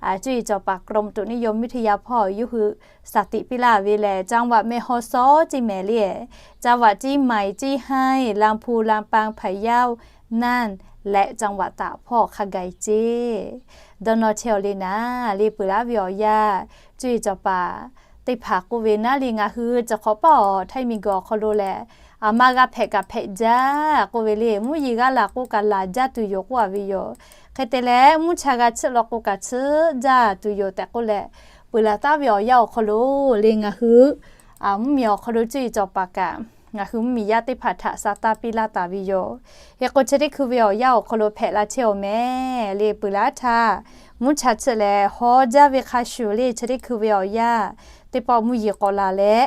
cuˇ yiˍ cawˬ paˍ กรมอุตุนิยมวิทยา hpawˇ yawˇ hui saˍ tiꞈ piˇ laˇ ve lehˬ, จังหวัดแม่ฮ่องสอน ceˇ mehˍ le. จังหวัดเชียงใหม่ เชียงราย ลำพูน ลำปาง พะเยา น่าน และจังหวัดตาก hpawˇ hk'a gaˬ ceˇ. Dawˇ nawˇ chehˇ awˬ le naˉ le, peuˬ laˉ ve awˬ yanˇ cuˇ yiˍ cawˬ paˍ teˇ hpaˍ k'oˆ ve naˉ le, ngaˬ hui cawˬ hk'awꞈ paˆ awˬ Htaiˇ miˬ guiˬ awˬ hk'aw lo lehˬ, a maˇ g'a hpehꞈ kaꞈ hpehꞈ jaˇ k'oˆ ve le. Mvuhˇ yeˬ g'a laˬ k'o kaꞈ laˬ jaˇ tuˬ yoˬ k'oˆ a ve yoˬ. Hk'e te leh, mvuhˇ cha g'a chiˇ law k'o kaꞈ chiˇ jaˇ tuˬ yoˬ tehꞈ k'oˆ leh, peuˬ laˬ taˉ ve awˬ yanˇ awˬ hk'aw lo le, ngaˬ hui mvuhˇ miˬ awˬ hk'aw lo cuˇ yiˍ cawˬ paˍ kaꞈ, ngaˬ hui mvuhˇ miˬ yaˇ teˇ hpaˍ htaꞈ sa taˇ piˇ laˇ taˍ ve yoˬ. Hk'e k'o, chi teˇ hkui ve awˬ yanˇ awˬ hk'aw lo hpehꞈ la chehˇ awˬ mehˍ le, peuˬ laˉ htaˇ mvuhˇ cha chiˇ leh haw jaˇ ve hk'a shuˍ le, chi teˇ hkui ve awˬ yanˇ teˇ pawˆ mvuhˇ yeˬ k'awꞈ laˬ leh,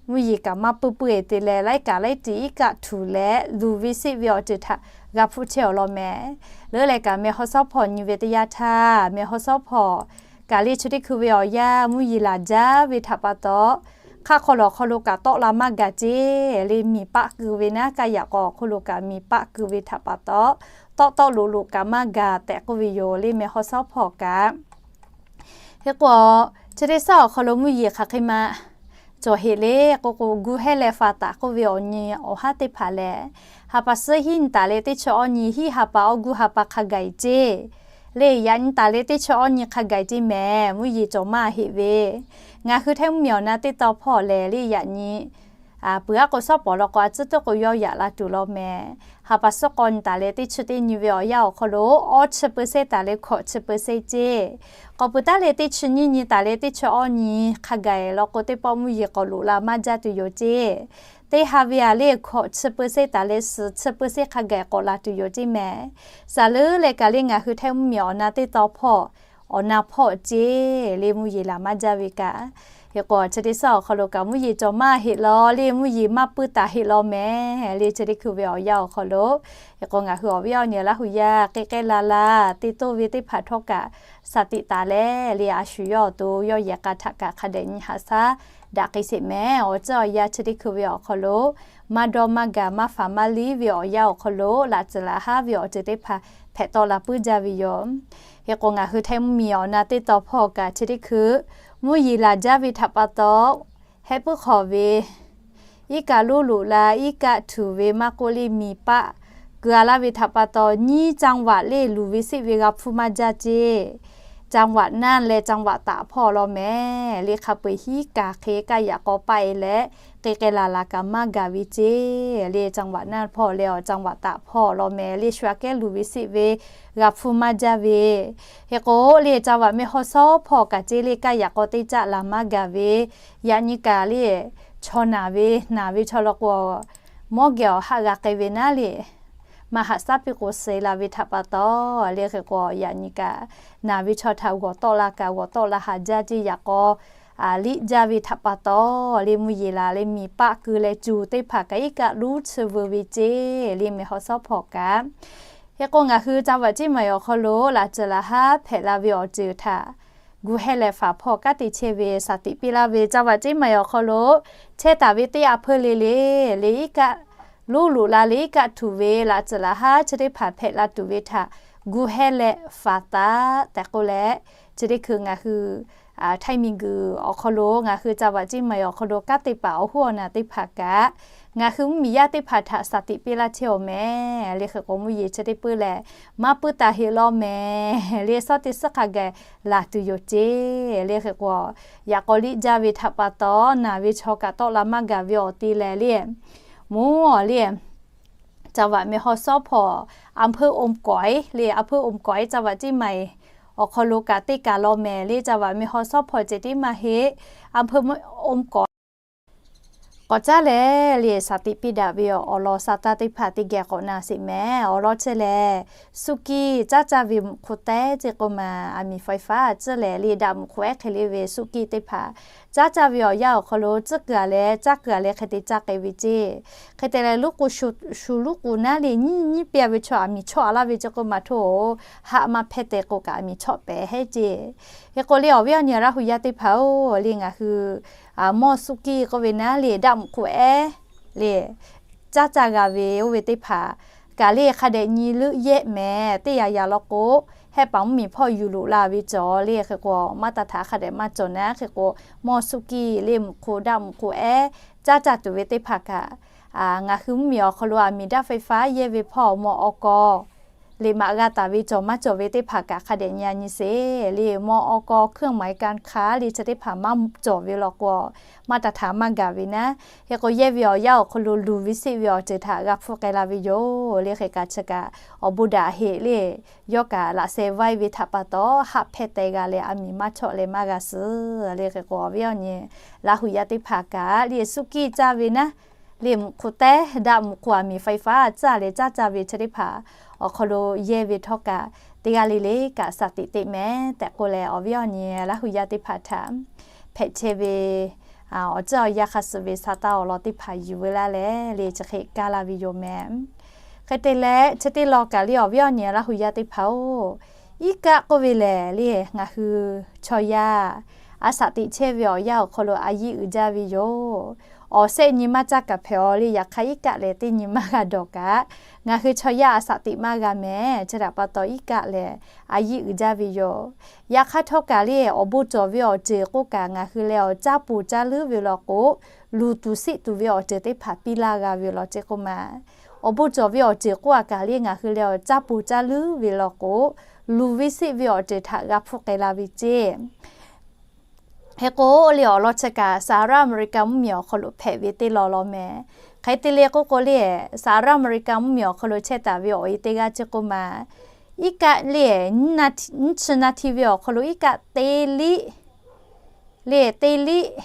mvuhˇ yeˬ kaꞈ maˇ puiˉ puiˉ e te leh, laiˉ kaꞈ laiˉ tiꞈ iˉ kaˆ htuꞈ leh luˬ ve seˆ ve awˬ ceuˬ htaꞈ g'a hpuˇ chehˇ awˬ lawn mehˍ. Leuˉ leh kaꞈ แม่ฮ่องสอน hpawˇ nyi ve teˇ yanˇ htaˇ, แม่ฮ่องสอน hpawˇ kaꞈ le chi teˇ hkui ve awˬ yanˇ mvuhˇ yeˬ laˬ jaˇ ve htaꞈ pa taw, hk'aˆ hk'aw lawˬ hk'aw lo kaꞈ tawˆ la maˇ gaˬ ceˇ le, miˬ paˆ keu ve naˉ, kaˇ yaꞈ k'aw awˬ hk'oˆ lo kaꞈ miˬ paˆ keu ve htaꞈ pa taw, tawˆ tawˆ loꞈ loꞈ kaꞈ maˇ gaˬ tehꞈ k'oˆ ve yoˬ le, แม่ฮ่องสอน hpawˇ kaꞈ. Hk'e k'o, chi teˇ suhˉ awˬ hk'aw lo mvuhˇ yeˬ hk'aˬ hk'e ma cawˬ heˆ le k'oˆ k'o, gu heh leh faˍ taˍ k'oˆ ve awˬ nyi awˬ haˉ teˇ hpaˍ lehˬ, ha pa suhˉ hiˉ nyi taˍ leh teˇ chi awˇ nyi, hiˉ ha pa awˇ gu ha pa hk'a gaˬ ceˇ le, yaꞈ nyi taˍ leh teˇ chi awˇ nyi hk'a gaˬ ceˇ mehˍ, mvuhˇ yeˬ cawˬ maˇ heˆ ve. Ngaˬ hui Htaiˇ mvuhˇ miˬ awˬ na teˇ taw hpawˇ lehˬ le, yaꞈ nyi peuˬ aˉ k'o, suhˉ pawˍ law k'o a tcuhˉ teˇ k'o yawˇ yaꞈ la tuˬ law mehˍ. Ha pa suhˉ k'awˇ nyi taˍ leh teˇ chi teˇ nyi ve awˬ yanˇ awˬ hk'aw lo awˇ chi เปอร์เซ็นต์ taˍ leh hkawꞈ chi เปอร์เซ็นต์ ceˇ. K'awꞈ peuˬ taˉ leh teˇ chi nyiˇ nyi taˍ leh teˇ chi awˇ nyi hk'a gaˬ law k'o, teˇ pawˆ mvuhˇ yeˬ k'awꞈ loꞈ la maˇ jaˇ tuˬ yoˬ ceˇ. Teˇ ha ve a le hkawꞈ chi เปอร์เซ็นต์ taˍ leh suhˍ chi เปอร์เซ็นต์ hk'a gaˬ k'awꞈ la tuˬ yoˬ ceˇ mehˍ. Saˍ leuˉ leh kaꞈ le, ngaˬ hui Htaiˇ mvuhˇ miˬ awˬ na teˇ taw hpawˇ awˬ na hpawˇ ceˇ le, mvuhˇ yeˬ laˬ maˇ jaˇ ve kaꞈ. Hk'e k'o, chi teˇ suhˉ awˬ hk'aw lo kaꞈ mvuhˇ yeˬ cawˬ maˇ heˆ law le, mvuhˇ yeˬ maˇ puiˉ taˍ heˆ law mehˍ le, chi teˇ hkui ve awˬ yanˇ awˬ hk'aw lo. Hk'e k'o, ngaˬ hui awˬ viˉ awˬ nyi Laˇ huˍ yaˇ k'e k'ai la la te toˇ ve teˇ hpaˍ htawˇ kaꞈ, saˍ tiꞈ taˍ leh le, a shu yawˇ awˬ to yawˇ yehˬ k'a htaꞈ kaꞈ hk'a dehꞈ nyi haꞈ shaˉ daꞈ k'ai sheˍ mehˍ. Awˬ ceuˬ awˬ yanˇ chi teˇ hkui ve awˬ hk'aw lo maˇ dawˇ maˇ gaˬ maˇ faˍ maˇ liˇ ve awˬ yanˇ awˬ hk'aw lo, laꞈ tcuhˍ laꞈ haˉ ve awˬ ceuˬ teˇ hpaˍ hpehꞈ tawˆ la puiˉ jaˇ ve yoˬ. Hk'e k'o, ngaˬ hui Htaiˇ mvuhˇ miˬ awˬ na teˇ taw hpawˇ kaꞈ chi teˇ hkui mvuhˇ yeˬ laˬ jaˇ ve htaꞈ pa taw, heh puiˉ hk'awꞈ ve iˉ kaˆ lonˉ loꞈ la, iˉ kaˆ htuꞈ ve maˇ k'oˆ le, miˬ paˆ keu a laˇ ve htaꞈ pa taw, nyiˇ จังหวัด le luˬ ve seˆ ve g'a hpuˇ maˇ jaˇ ceˇ. จังหวัดน่าน leh จังหวัดตาก hpawˇ law mehˍ le, hk'a peu-eˬ hiˉ kaˬ hk'e kaˇ yaꞈ k'aw paˆ e leh, k'e k'ai laˬ laˬ kaꞈ maˇ gaˬ ve ceˇ le, จังหวัดน่าน hpawˇ leh awˬ จังหวัดตาก hpawˇ law mehˍ le, shu aꞈ kehˉ luˬ ve seˆ ve g'a hpuˇ maˇ jaˇ ve. Hk'e k'o le, จังหวัดแม่ฮ่องสอน hpawˇ kaꞈ ceˇ le, kaˇ yaꞈ k'aw teˇ caˆ laˬ maˇ gaˬ ve. Yaꞈ nyi kaꞈ le, chaw naˬ ve, naˬ ve chaw law k'o, mawˇ geh awˬ haˆ g'a k'ai ve naˉ le. Maˇ haꞈ shaˉ piˇ k'o suh la ve htaꞈ pa taw, le hk'e k'o yaꞈ nyi kaꞈ naˬ ve chaw htaꞈ g'awˬ tawˆ la kaꞈ g'awˬ tawˆ la haˍ jaˇ ceˇ. Yaꞈ k'aw liˇ jaˇ ve htaꞈ pa taw, le mvuhˇ yeˬ laˬ leh miˬ paˆ keu leh cuˬ teˇ hpaˍ kaꞈ iˉ kaˆ luˉ chi veu ve ceˇ. Le mehˬ haw shawˉ hpawˇ kaꞈ, hk'e k'o ngaˬ hui ca vaꞈ ceˇ maˬ awˬ hk'aw lo laꞈ ceuˬ laꞈ haˉ hpehꞈ la ve awˬ ceuˬ htaꞈ gu heh leh faˍ hpawˇ kanˉ te chehˇ ve shaˍ tiꞈ piˇ laˇ ve ca vaꞈ ceˇ maˬ awˬ hk'aw lo chehˇ taˍ ve teˇ a hpeuˇ le le, le iˉ kaˆ luˉ loꞈ la le iˉ kaˆ htuꞈ ve laꞈ ceuˬ laꞈ haˉ chi teˇ hpaˍ hpehꞈ la tuˬ ve htaꞈ gu heh leh faˍ taˍ tehꞈ k'oˆ leh, chi teˇ hkui ngaˬ hui htaiˇ miˬguiˬ awˬ hk'aw lo ngaˬ hui ca vaꞈ ceˇ maˬ awˬ hk'aw lo kanˉ te paˍ awˬ hoˉ awˬ naˬ teˇ hpaˍ kaꞈ, ngaˬ hui mvuhˇmiˬ yaˇ teˇ hpaˍ htaꞈ shaˍ tiꞈ piˇ laˇ chehˇ awˬ mehˍ. Le hk'e k'o mvuhˇ yeˬ chi teˇ puiˉ lehˬ maˇ puiˉ taˍ heˆ law mehˍ. Le suhˉ teˇ suhˉ hk'a gaˬ laˬ tuˬ yoˬ ceˇ. Le hk'e k'o, yaꞈ k'aw liˇ jaˇ ve htaꞈ pa taw naˬ ve chaw kaꞈ tawˆ la maˇ gaˬ ve awˬ te lehˬ le, mvuhˇ awˬ le, ca vaꞈ mehˬ haw shawˉ hpawˇ a hpeuˇ om kawˍ le, a hpeuˇ om kawˍ ca vaꞈ ceˇ maˬ awˬ hk'aw lo kaꞈ teˇ kaˬ law mehˍ. Le ca vaꞈ mehˬ haw shawˉ hpawˇ ceh tiˉ maˇ heˆ, a hpeuˇ om kawˍ k'awꞈ caˉ leh le shaˍ tiꞈ piˇ daꞈ ve awˬ lawn sa taˇ teˇ hpaˍ teˇ geh k'awꞈ na sheˍ mehˍ. Awˬ lawn chi lehˬ, suˇ kiˇ caˉ caˇ ve mvuhꞈ hk'oˆ teh ceˇ k'oˆ ma, aˬ miˍ faiˍ faˉ tcuhˉ leh le daꞈ mvuhꞈ hk'oˆ ehˉ hk'e le ve suˇ kiˇ teˇ hpaˍ caˉ caˇ ve awˬ yanˇ awˬ hk'aw lo tcuhˉ kuiˬ a leh caˇ kuiˬ a leh hk'e te caˇ k'ai ve ceˇ. Hk'e te leh luˉ k'o shu luˉ k'o naˉ le nyiˇ nyiˇ piˇ a ve chaw aˬ miˍ chawˆ a laˇ ve ceˇ k'oˆ ma htoˇ, haˆ maˇ hpehˇ te k'o kaꞈ aˬ miˍ chawˆ pehˍ heˉ ceˇ. Hk'e k'o le awˬ viˉ awˬ nyi Laˇ huˍ yaˇ teˇ hpaˍ-oˬ, le ngaˬ hui mawˇ suˇ kiˇ k'oˆ ve naˉ le daꞈ mvuhꞈ hk'oˆ ehˉ le caˉ caˇ g'a ve oˇ ve teˇ hpaˍ kaꞈ le hk'a dehꞈ nyi leuˆ yehˆ mehˍ. Teˇ yaꞈ yaꞈ law k'o, hehˆ paˍ mvuhˇmiˬ hpawˇ yuˬ loꞈ la ve cawˬ le hk'e k'o, maˇ taˍ htaꞈ hk'a dehꞈ maˇ cawˬ naˉ. Hk'e k'o, mawˇ suˇ kiˇ le mvuhꞈ hk'oˆ daꞈ mvuhꞈ hk'oˆ ehˉ caˉ caˇ tuˬ ve teˇ hpaˍ kaꞈ, ngaˬ hui mvuhˇmiˬ awˬ hk'aw lo aˬ miˍ daꞈ faiˍ faˉ yehˇ ve hpawˇ mawˇ awˬ kawꞈ liꞈ maꞈ g'a taˍ ve cawˬ maˇ cawˬ ve teˇ hpaˍ kaꞈ hk'a dehꞈ nyi a nyi sheˍ. Le mawˇ awˬ kawꞈ hkuiˉ maˍ e kanˇ hk'aˇ le chi teˇ hpaˍ maˇ cawˬ ve law k'o, maˇ taˍ htaꞈ maˇ gaˬ ve naˉ. Hk'e k'o yehˇ ve awˬ yanˇ awˬ hk'aw lo luˬ ve seˆ ve awˬ ceuˬ htaꞈ g'a hpfuhˆ k'ai la ve yoˬ. Le hk'e kaꞈ chi kaꞈ awˬ bon daꞈ heˆ le, yawˇ kaꞈ laꞈ sheh vaiˇ ve htaꞈ pa taw haˆ hpehˇ teh g'a leh aˬ miˍ maˇ chawˆ leh maˇ g'a suhˍ. Le hk'e k'o awˬ viˉ awˬ nyi Laˇ huˍ yaˇ teˇ hpaˍ kaꞈ le suˇ kiˇ caˇ ve naˉ, le mvuhꞈ hk'oˆ teh daꞈ mvuhꞈ hk'oˆ aˬ miˍ faiˍ faˉ caˇ leh caˉ caˇ ve chi teˇ hpaˍ awˬ hk'aw lo yehˇ ve htawˇ kaꞈ teˇ g'aˇ le le kaꞈ shaˍ tiꞈ teꞈ mehˍ tehꞈ k'oˆ leh awˬ viˉ awˬ nyi Laˇ huˍ yaˇ teˇ hpaˍ htaꞈ hpehꞈ chehˇ ve awˬ ceuˬ awˬ yanˇ hk'a suh ve sa taˇ awˬ lawn teˇ hpaˍ yuˬ veu laˇ leh le chi hk'e kaˇ laˇ ve yoˬ mehˍ. Hk'e te leh chi teˇ lawn kaꞈ le awˬ viˉ awˬ nyi Laˇ huˍ yaˇ teˇ hpaˍ-oˬ, iˉ kaˆ k'oˆ ve lehˬ le ngaˬ hui chaw yaˇ a shaꞈ teꞈ chehˇ ve awˬ yanˇ awˬ hk'aw lo a yiˇ uiˍ jaˇ ve yoˬ. Awˬ shehˆ nyi maˇ caˇ kaꞈ hpehꞈ-aw le. Yaꞈ hk'aˇ iˉ kaˆ lehˬ teˇ nyi maˇ g'a dawˬ kaꞈ, ngaˬ hui chaw yaˇ a shaꞈ teꞈ maˇ g'a mehˍ. Chi htaꞈ pa taw iˉ kaˆ lehˬ a yiˇ uiˍ jaˇ ve yoˬ. Yaꞈ hk'aˇ htawˇ kaꞈ le awˬ bon cawˬ ve awˬ ceuˬ k'oˆ kaꞈ ngaˬ hui leh awˬ caˇ poˬ caˇ leuˉ ve law k'o, luˬ tuˬ siˆ tuˬ ve awˬ ceuˬ teˇ hpaˍ piˇ laˇ g'a ve law ceˇ k'oˆ ma. Awˬ bon cawˬ ve awˬ ceuˬ k'oˆ a kaꞈ le ngaˬ hui leh awˬ caˇ poˬ caˇ leuˉ ve law k'o, luˬ ve siˆ ve awˬ ceuˬ htaꞈ g'a hpfuhˆ k'ai la ve ceˇ. Hk'e k'o le awˬ lawn chi kaꞈ Saˍ raˇ Aˍmeˍriˍkaˍ mvuhˇmiˬ awˬ hk'aw lo hpehꞈ ve teˇ lawn law mehˍ. Hk'e te le k'oˆ k'o le, Saˍ raˇ Aˍmeˍriˍkaˍ mvuhˇmiˬ awˬ hk'aw lo chehˇ taˍ ve awˬ e teˇ g'aˇ ceˇ k'oˆ ma, iˉ kaˆ le nyiˇ chi na hti ve awˬ hk'aw lo iˉ kaˆ teˇ liˆ le teˇ liˆ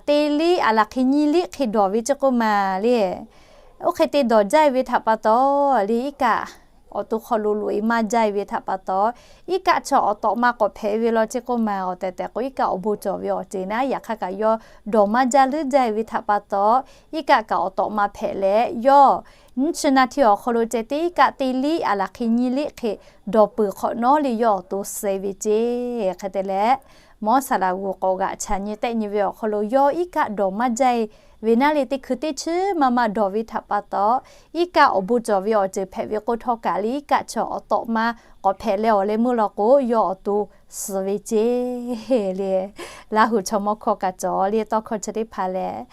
teˇ liˆ aˬ laˬ hk'e nyiˇ liˆ hk'e dawˬ ve ceˇ k'oˆ ma le. Oˇ hk'e te dawˬ jaˇ ve htaꞈ pa taw le iˉ kaˆ awˬ to hk'aw lo loꞈ e maˇ jaˇ ve htaꞈ pa taw, iˉ kaˆ chaw awˬ tawꞈ ma k'awꞈ hpehꞈ ve law ceˇ k'oˆ ma. Awˬ tehˬ tehˬ k'o iˉ kaˆ awˬ bon cawˬ ve awˬ ceuˬ naˉ yaꞈ hk'aˇ kaꞈ yawˇ dawˬ maˇ jaˇ leuˉ jaˇ ve htaꞈ pa taw, iˉ kaˆ kaꞈ awˬ tawꞈ ma hpehꞈ leh yawˇ nyiˇ chi na hti awˬ hk'aw lo ceh teˇ iˉ kaˆ teˇ liˆ aˬ laˬ hk'e nyiˇ liˆ hk'e dawˬ peuˬ hk'awꞈ nawˉ le yawˇ awˬ to suh e ve ceˇ. Hk'e te leh, mawˇ saˍ laꞈ g'uˬ k'awꞈ g'aꞈ chaꞈ nyi tehˆ nyi ve awˬ hk'aw lo yawˇ iˉ kaˆ dawˬ maˇ jaˇ ve naˉ le teˇ hkui teˇ chi maˇ maˇ dawˬ ve htaꞈ pa taw, iˉ kaˆ awˬ bon cawˬ ve awˬ ceuˬ hpehꞈ ve k'o htawˇ kaꞈ le iˉ kaˆ chaw awˬ tawꞈ ma k'awꞈ hpehꞈ leh awˬ leh meuˇ law k'o yawˇ awˬ to suh ve ceˇ le. Laˇ huˍ chaw mawˇ hkawˇ kaꞈ cawˬ le tawˇ hkawˇ chi teˇ hpaˍ lehˬ,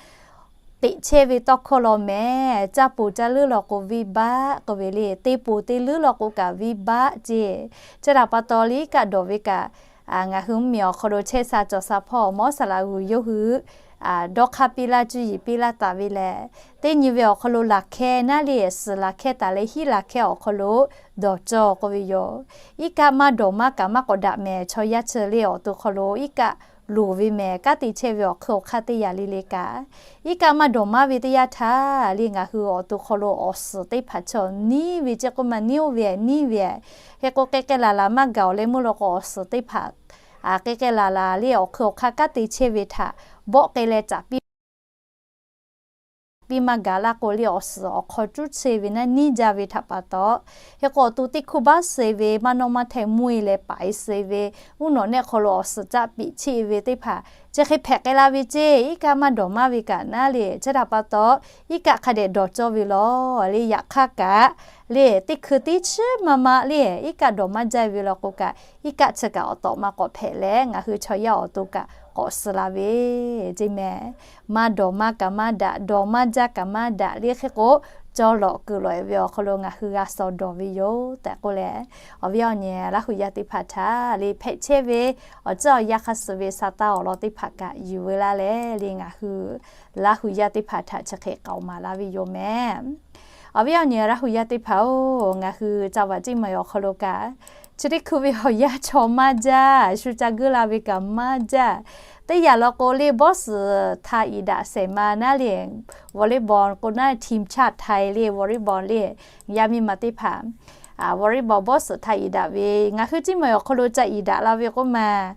teꞈ chehˇ ve tawˇ hkawˇ law mehˍ. Caˇ poˬ caˇ leuˉ law k'o venˇ baˆ k'oˆ ve le, te poˬ te leuˉ law k'o kaꞈ venˇ baˆ ceˇ. Chi htaꞈ pa taw le iˉ kaˆ dawˬ ve kaꞈ, ngaˬ hui mvuhˇmiˬ awˬ hk'aw lo chehˇ sha cawˬ sha hpawˇ mawˇ saˍ laꞈ g'uˬ yawˇ hui dawˇ hk'aˇ piˇ laˇ cuˇ yiˍ piˇ laˇ taˍ ve lehˬ, teˇ nyi ve awˬ hk'aw lo laˬ hkeh naˉ le suhˍ laˬ hkeh taˍ leh hiˉ laˬ hkeh awˬ hk'aw lo dawˬ cawˬ k'oˆ ve yoˬ. Iˉ kaˆ maˇ dawˬ maˇ kaꞈ maˇ k'awꞈ daꞈ mehˍ. Chaw yaˇ chi le awˬ to hk'aw lo iˉ kaˆ loˍ ve mehˍ. Kanˉ te chehˇ ve awˬ hk'eun awˬ hk'aˇ teˇ yanˇ le le kaꞈ, iˉ kaˆ maˇ dawˬ maˇ ve teˇ yanˇ htaˇ le ngaˬ hui awˬ to hk'aw lo awˬ suhˍ teˇ hpaˍ chaw neˇ ve ceˇ k'oˆ ma, neˇ oˇ ve neˇ ve. Hk'e k'o k'ai k'ai laˬ laˬ maˇ gaˬ awˬ leh meuˇ lo k'o awˬ suhˍ teˇ hpaˍ k'ai k'ai laˬ laˬ le awˬ hk'eun awˬ hk'aˇ kanˉ te chehˇ ve htaꞈ bawˆ k'ai leh caꞈ piˇ piˇ maˇ gaˬ laˇ k'o le awˬ suhˍ awˬ hk'aw cuˉ chehˇ ve naˉ neˇ jaˇ ve htaꞈ pa taw, hk'e k'o awˬ to teˇ hkuˇ baˆ suh ve maˇ nawˇ maˇ htehˇ mvuhˇ e leh paˍ e suh ve, uˉ nawꞈ nehˆ hk'aw lo awˬ suhˍ caˆ piꞈ chehˇ ve teˇ hpaˍ chi hk'e hpehꞈ k'ai la ve ceˇ. Iˉ kaˆ maˇ dawˬ maˇ ve kaꞈ naˉ le chi htaꞈ pa taw, iˉ kaˆ hk'a dehꞈ dawˬ cawˇ ve lawˬ le. Yaꞈ hk'aˇ kaꞈ le teˇ hkui teˇ chiˉ ma ma le iˉ kaˆ dawˬ maˇ jaˇ ve law k'o kaꞈ, iˉ kaˆ chi kaꞈ awˬ tawꞈ ma k'awꞈ hpehꞈ leh ngaˬ hui chaw yaˇ awˬ to kaꞈ k'awꞈ suh la ve ceˇ mehˍ. Maˇ dawˬ maˇ kaꞈ maˇ daꞈ, dawˬ maˇ jaˇ kaꞈ maˇ daꞈ le hk'e k'o, cawˇ lawꞈ kuiˬ lawꞈ e ve awˬ hk'aw lo ngaˬ hui g'a suh dawˬ ve yoˬ tehꞈ k'oˆ leh, awˬ viˉ awˬ nyi Laˇ hu yaˇ teˇ hpaˍ htaꞈ le hpehꞈ chehˇ ve awˬ ceuˬ awˬ yanˇ hk'a suh ve sa taˇ awˬ lawn teˇ hpaˍ kaꞈ yuˬ veu laˇ leh le ngaˬ hui Laˇ hu yaˇ teˇ hpaˍ htaꞈ chi hk'e k'aoˍ maˍ laˇ ve yoˬ mehˍ. Awˬ viˉ awˬ nyi Laˇ hu yaˇ teˇ hpaˍ-oˬ, ngaˬ hui ca vaꞈ ceˇ maˬ awˬ hk'aw lo kaꞈ, chi teˇ hkui ve awˬ yanˇ chaw maˇ jaˇ, shu ca geuˆ la ve kaꞈ maˇ jaˇ. Teˇ yanˇ law k'o le bawˇ suhˍ htaꞈ iˍ daꞈ shehˍ ma naˉ le, volleyball k'o naˉ ทีมชาติไทย le volleyball le, yaˇ miˇ ma teˇ hpaˍ volleyball bawˇ suhˍ htaꞈ iˍ daꞈ ve ngaˬ hui ceˇ maˬ awˬ hk'aw lo ca iˍ daꞈ la ve k'oˆ ma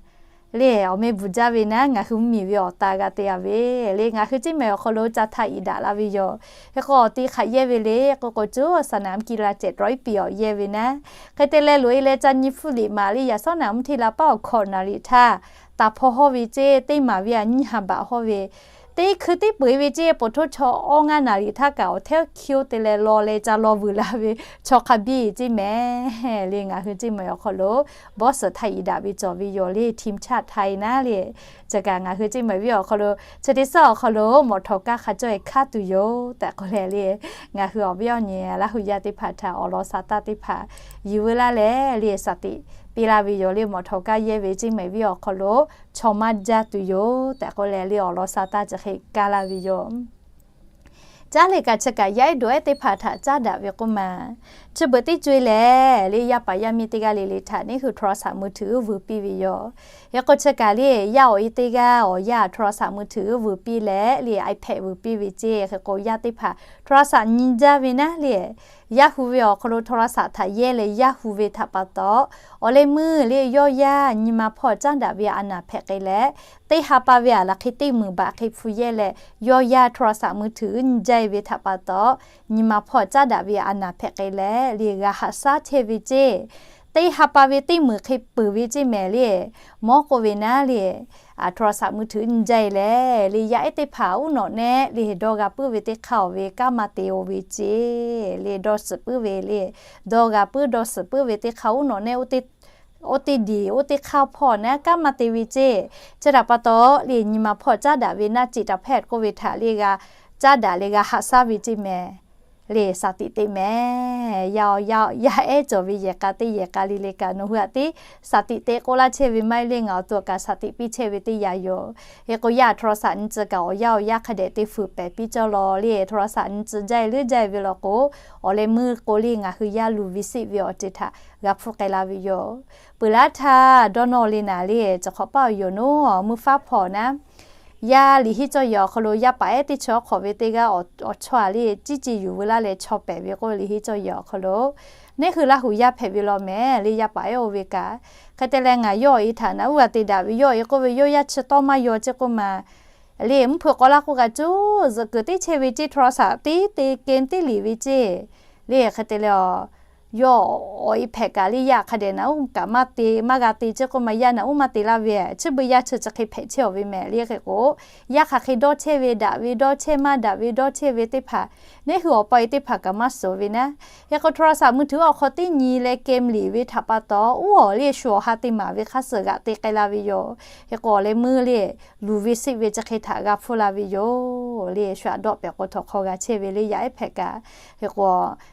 le, awˬ meh bvuhˬ jaˇ ve naˉ ngaˬ hui mvuhˇ miˬ ve awˬ ta g'a te a ve le ngaˬ hui ceˇ maˬ awˬ hk'aw lo ca htaꞈ iˍ daꞈ la ve yoˬ. Hk'e k'o awˬ ti hk'aꞈ yehˇ ve le k'o k'o cuˇ saˍ naˍ mvuhˇ kiˇ la cehˬ tawˆ iˉ piˍ awˬ yehˇ ve naˉ, hk'e te leh loꞈ e leh ca nyi hpfuhˇ liꞈ maˍ le yaꞈ sawˉ naˍ mvuhˇ hteˇ la paˉ awˬ hkawꞈ naˍ riˍ htaˇ taˍ hpawˇ hawˇ ve ceˇ teˇ maˍ ve a nyiˇ ha baꞈ hawˇ ve, teˇ hkui teˇ peu eˬ ve ceˇ poˬ htoˇ chaw awˇ ngaˇ naˍ riˍ htaˇ kaꞈ awˬ hteˇ hkiˇ oˇ te leh law leh ca law vuiˬ la ve chaw hk'a biˇ ceˇ mehˍ. Le ngaˬ hui ceˇ maˬ awˬ hk'aw lo bawˇ suhˍ htaꞈ iˍ daꞈ ve cawˬ ve yoˬ le ทีมชาติไทย naˉ le. Chi kaꞈ ngaˬ hui ceˇ maˬ viˉ awˬ hk'aw lo chi teˇ suhˉ awˬ hk'aw lo mawꞈ htawˍ kaˇ hk'a cawˇ e hkaˉ tuˬ yoˬ tehꞈ k'oˆ leh le, ngaˬ hui awˬ viˉ awˬ nyi Laˇ hu yaˇ teˇ hpaˍ htaꞈ awˬ lawn sa taˇ teˇ hpaˍ yuˬ veu laˇ leh le saˍ tiꞈ piˇ laˇ ve yoˬ le. Mawꞈ htawˍ kaˇ yehˇ ve ceˇ maˬ viˉ awˬ hk'aw lo chaw maˇ jaˇ tuˬ yoˬ tehꞈ k'oˆ leh le awˬ lawn sa taˇ chi hk'e kaˇ laˇ ve yoˬ. Caˉ le kaꞈ chi kaꞈ yaˇ ehˉ dawˬ ehˉ teˇ hpaˍ htaꞈ caˉ daꞈ ve k'oˆ ma. Chi beuꞈ teˇ co e lehˬ le yaˇ paˍ yaˇ miˇ teˇ g'aˇ le le htaꞈ neˇ hui โทรศัพท์มือถือ vuiˬ piˇ ve yoˬ. Hk'e k'o chi kaꞈ le yaˇ awˬ e teˇ g'aˇ awˬ yanˇ โทรศัพท์มือถือ vuiˬ piˇ leh le iPad vuiˬ piˇ ve ceˇ. Hk'e k'o yaˇ teˇ hpaˍ โทรศัพท์ nyi jaˇ ve naˉ le, yaˇ hu ve awˬ hk'aw lo โทรศัพท์ htaꞈ yehˇ leh yaˇ hu ve htaꞈ pa taw, awˬ leh meuˇ le yawˇ yaˇ nyi ma hpawˇ caˉ daꞈ ve a naˍ hpehꞈ k'ai leh, teˇ ha pa ve a laˬ hk'e teˇ meunˍ baꞈ hk'e hpu yehˇ leh yawˇ yaˇ โทรศัพท์มือถือ nyi jaˇ ve htaꞈ pa taw, nyi ma hpawˇ caˉ daꞈ ve a naˍ hpehꞈ k'ai leh le g'a haꞈ shaˉ chehˇ ve ceˇ. Teˇ ha pa ve teˇ meunˍ hk'e peuˬ ve ceˇ mehˍ le, mawˇ k'oˆ ve naˉ le โทรศัพท์มือถือ nyi jaˇ e leh le yaˇ ehˉ teˇ hpaˍ uˉ nawꞈ nehˆ le dawˇ g'a puiˉ ve teˇ hk'aˇ awˬ ve kanˉ maˇ te o ve ceˇ. Le dawˇ suhˍ puiˉ ve le, dawˇ g'a puiˉ dawˇ suhˍ puiˉ ve teˇ hk'aˇ uˉ nawꞈ nehˆ oˇ teˇ diˬ oˇ teˇ hk'aˇ hpawˇ naˉ kanˉ maˇ te ve ceˇ. Chi htaꞈ pa taw le nyi ma hpawˇ caˉ daꞈ ve naˉ ceꞈ taˍ hpehˇ k'oˆ ve htaꞈ le g'a caˉ daꞈ leh g'a haꞈ shaˉ ve ceˇ mehˍ. Le saˍ tiꞈ te mehˍ. Yaˇ yaˇ ehˉ cawˬ ve yehˬ k'a teˇ yehˬ k'a le le kaꞈ nawˬ hui aꞈ teˇ saˍ tiꞈ te k'oˆ laˇ chehˇ ve maˇ heˆ le ngaˬ awˬ to kaꞈ saˍ tiꞈ piˇ chehˇ ve teˇ yanˇ yoˬ. Hk'e k'o yaˇ โทรศัพท์ nyi tcuh kaꞈ awˬ yanˇ awˬ yanˇ hk'a dehꞈ te fuiˍ pehˍ piˇ cawˇ law le โทรศัพท์ nyi tcuh jaˇ e leuˉ jaˇ e ve law k'o, awˬ leh meuˇ k'o le ngaˬ hui yaˇ luˬ ve siˆ ve awˬ ceuˬ htaꞈ g'a hpfuhˇ k'ai la ve yoˬ. Peuˬ laˇ htaˇ dawˇ nawˇ le naˍ le, chi hk'awꞈ paˆ awˬ yoˬ naˉ mvuhˇ faˉ hpawˇ naˉ, yaˇ liꞈ henˇ cawˇ yehˬ awˬ hk'aw lo yaˇ paˍ ehˉ teˇ chi awˬ hk'awꞈ ve teˇ g'aˇ awˬ chawˇ a le ciˇ ce yuˬ veu laˇ leh chaw pehˍ ve k'oˆ ve liꞈ henˇ cawˇ yehˬ awˬ hk'aw lo, neˇ hui Laˇ hu yaˇ hpehꞈ ve law mehˍ le yaˇ paˍ ehˉ oˇ ve kaꞈ. Hk'e te leh ngaˬ yawˇ awˬ e htaꞈ naꞈ uˉ g'a te daꞈ ve, yawˇ awˬ e k'oˆ ve yawˇ yaˇ chi tawˇ maˇ yaw ceˇ k'oˆ ma. Le mvuhˇ hpeuꞈ k'aw laˇ k'oˆ kaꞈ cuˇ zuhꞈ kuiˬ teˇ chehˇ ve ceˇ โทรศัพท์ teˇ te เกม teˇ liꞈ ve ceˇ. Le hk'e te leh a yawˇ awˬ e hpehꞈ kaꞈ le yaˇ hk'a dehꞈ naꞈ uˉ kaꞈ maˇ te, maˇ g'a te ceˇ k'oˆ ma yaˇ naꞈ uˉ maˇ te laˇ ve, chi beuꞈ yaˇ chi chi hk'e hpehꞈ chehˇ awˬ ve mehˍ le. Hk'e k'o yaˇ hk'aˬ hk'e dawˇ chehˇ ve, daꞈ ve dawˇ chehˇ, maˇ daꞈ ve dawˇ chehˇ ve teˇ hpaˍ, neˇ hui awˬ pa awˬ e teˇ hpaˍ kaꞈ maˇ suhˍ ve naˉ. Hk'e k'o โทรศัพท์มือถือ awˬ hk'aw teˇ nyi leh เกม liꞈ ve htaꞈ pa taw, uˉ awˬ le shu awˬ ha te maˍ ve hk'a suhˍ g'aꞈ te k'ai la ve yoˬ. Hk'e k'o awˬ leh meuˇ le luˬ ve siˆ ve chi hk'e htaꞈ g'a hpfuhˇ la ve yoˬ. Le shu aꞈ dawˆ pehˍ k'o htawnˍ hk'aw g'a chehˇ ve le yaˇ ehˉ hpehꞈ kaꞈ. Hk'e k'o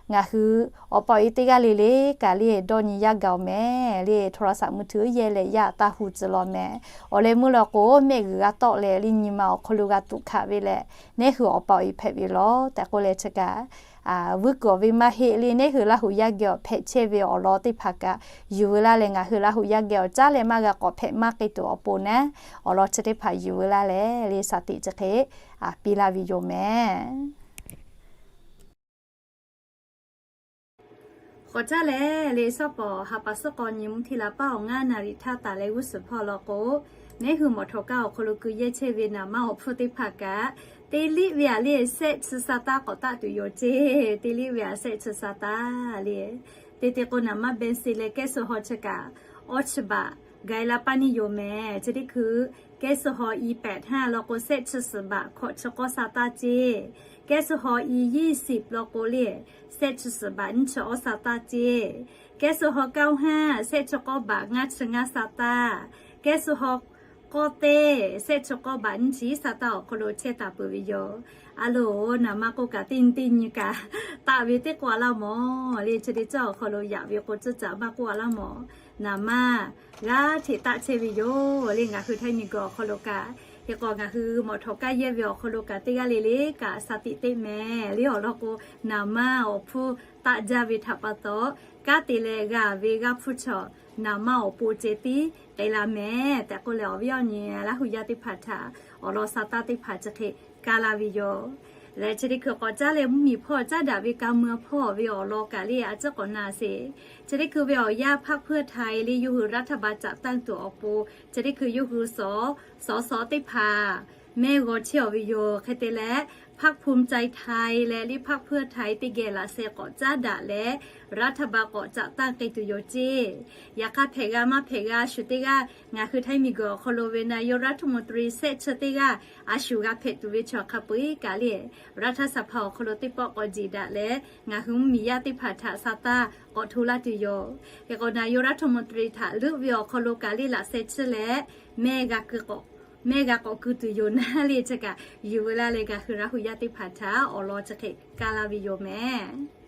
ngaˬ hui awˬ pa awˬ e teˇ g'aˇ le le kaꞈ le dawˇ nyi yaˇ gaˬ oˬ mehˍ. Le โทรศัพท์มือถือ yehˇ leh yaˇ taˇ hu tcuh law mehˍ. Awˬ leh meuˇ law k'o mehˆ g'uiˬ g'a tawˆ leh le nyi ma awˬ hk'aw lo g'a tuꞈ hkanˍ ve leh, neˇ hui awˬ pa awˬ e hpehꞈ ve lawˬ tehꞈ k'oˆ leh chi kaꞈ vuiˇ kuiˬ ve maˇ heˆ le. Neˇ hui Laˇ huˍ yaˇ geh awˬ hpehꞈ chehˇ ve awˬ lawn teˇ hpaˍ kaꞈ yuˬ veu laˇ leh, ngaˬ hui Laˇ huˍ yaˇ geh awˬ caˉ leh maˇ g'a k'awꞈ hpehꞈ maˇ k'ai tuˬ awˬ pon naˉ, awˬ lawn chi teˇ hpaˍ yuˬ veu laˇ leh le, shaˍ tiꞈ chi hk'e piˇ laˇ ve yoˬ mehˍ. K'awꞈ caˉ leh le, shawˉ pawˍ ha pa suhˉ k'aw nyi mvuhˇ hteˇ la paˉ awˬ ngaˇ naˍ riˍ htaˇ taˍ leh g'uˇ suhˍ hpawˇ law k'o, neˇ hui mawˬ htaw kaˇ awˬ hk'aw lo keu yehˇ chehˇ ve naˍ manˇ awˬ hpfuhˇ teˇ hpaˍ kaꞈ, teˇ liˇ ve aꞈ le, sehˆ chi sa taˇ k'awꞈ taˆ tuˬ yoˬ ceˇ. Teˇ liˇ ve aꞈ sehˆ chi sa taˇ le. Te te k'o, naˍ manˇ bensin leh kehˉ suh haw chi kaꞈ awˇ chi baꞈ ga e la paˇ neˇ yoˬ mehˍ. Chi teˇ hkui kehˉ suh haw i pehꞈ htaˇ law k'o, sehˆ chi suhˍ baꞈ hkawꞈ chi k'awˇ sa taˇ ceˇ. Kehˉ suh haw i yeˇ siˍ law k'o le, sehˆ chi suhˍ baꞈ nyiˇ chi awˇ sa taˇ ceˇ. Kehˉ suh haw kaoˇ haˇ sehˆ chi k'awˇ baꞈ ngaˇ chi ngaˇ sa taˇ. Kehˉ suh haw k'awˇ teˇ sehˆ chi k'awˇ baꞈ nyiˇ chi sa taˇ awˬ hk'aw lo chehˇ taˍ peuˬ ve yoˬ. A loˬ, naˍ manˇ k'oˆ kaꞈ teˇ nyi teˇ nyi kaꞈ taˆ ve teˇ k'oˆ a laˇ mawˬ le. Chi teˇ cawˇ awˬ hk'aw lo yaꞈ ve k'o, ceuˇ caꞈ maˇ k'oˆ a laˇ mawˬ. Naˍ manˇ g'aˇ hteꞈ taˆ chehˇ ve yoˬ le. Ngaˬ hui Htaiˇ miˬguiˬ awˬ hk'aw lo kaꞈ, hk'e k'o ngaˬ hui mawˬ htaw kaˇ yehˇ ve awˬ hk'aw lo kaꞈ teˇ g'aˇ le le kaꞈ shaˍ tiꞈ teˇ mehˍ le. Awˬ lawn k'o, naˍ manˇ awˬ hpfuhˇ taˆ jaˇ ve htaꞈ pa taw, kanˉ te leh g'a ve g'aˇ hpfuhˇ chaw naˍ manˇ awˬ pon ceh tiˉ k'ai la mehˍ tehꞈ k'oˆ leh, awˬ viˉ awˬ nyi Laˇ huˍ yaˇ teˇ hpaˍ htaꞈ awˬ lawn sa taˇ teˇ hpaˍ chi hk'e kaˇ laˇ ve yoˬ. Leh chi teˇ hkui k'awꞈ caˉ leh mvuhˇmiˬ hpawˇ caˉ daꞈ ve ka mui hpawˇ ve awˬ lawn kaꞈ le, a ciˉ k'awꞈ na sheˍ. Chi teˇ hkui ve awˬ yanˇ พรรคเพื่อไทย le, yawˇ hui รัฐบาลจัดตั้ง tuˬ awˬ pon, chi teˇ hkui yawˇ hui สส teˇ hpaˍ mehˆ g'aw chehˇ awˬ ve yoˬ. Hk'e te leh, พรรคภูมิใจไทย leh le พรรคเพื่อไทย teˇ geh laꞈ sheh k'awꞈ caˉ daꞈ leh, รัฐบาล k'awꞈ จัดตั้ง k'ai tuˬ yoˬ ceˇ. Yaꞈ hk'aˇ, hpehꞈ g'a maˇ hpehꞈ g'a a shu teˇ g'aˇ, ngaˬ hui Htaiˇ miˬguiˬ awˬ hk'aw lo ve นายกรัฐมนตรี sehˆ chi teˇ g'aˇ a shu g'a hpehꞈ tuˬ ve chaw hk'a peu eˬ kaꞈ le, รัฐสภา awˬ hk'aw lo teˇ pawˆ k'awꞈ jiˬ daꞈ leh, ngaˬ hui mvuhˇmiˬ yaˇ teˇ hpaˍ htaꞈ sa taˇ k'awꞈ hto laˇ tuˬ yoˬ. Hk'e k'o, นายกรัฐมนตรี htaꞈ leuˆ ve awˬ hk'aw lo kaꞈ le, laꞈ sheh chiˇ leh mehˆ g'a k'awꞈ, mehˆ g'a k'awꞈ ku tuˬ yoˬ naˉ le, chi kaꞈ yuˬ veu laˇ leh ngaˬ hui Laˇ huˍ yaˇ teˇ hpaˍ htaꞈ awˬ lawn chi hk'e kaˇ laˇ ve yoˬ mehˍ.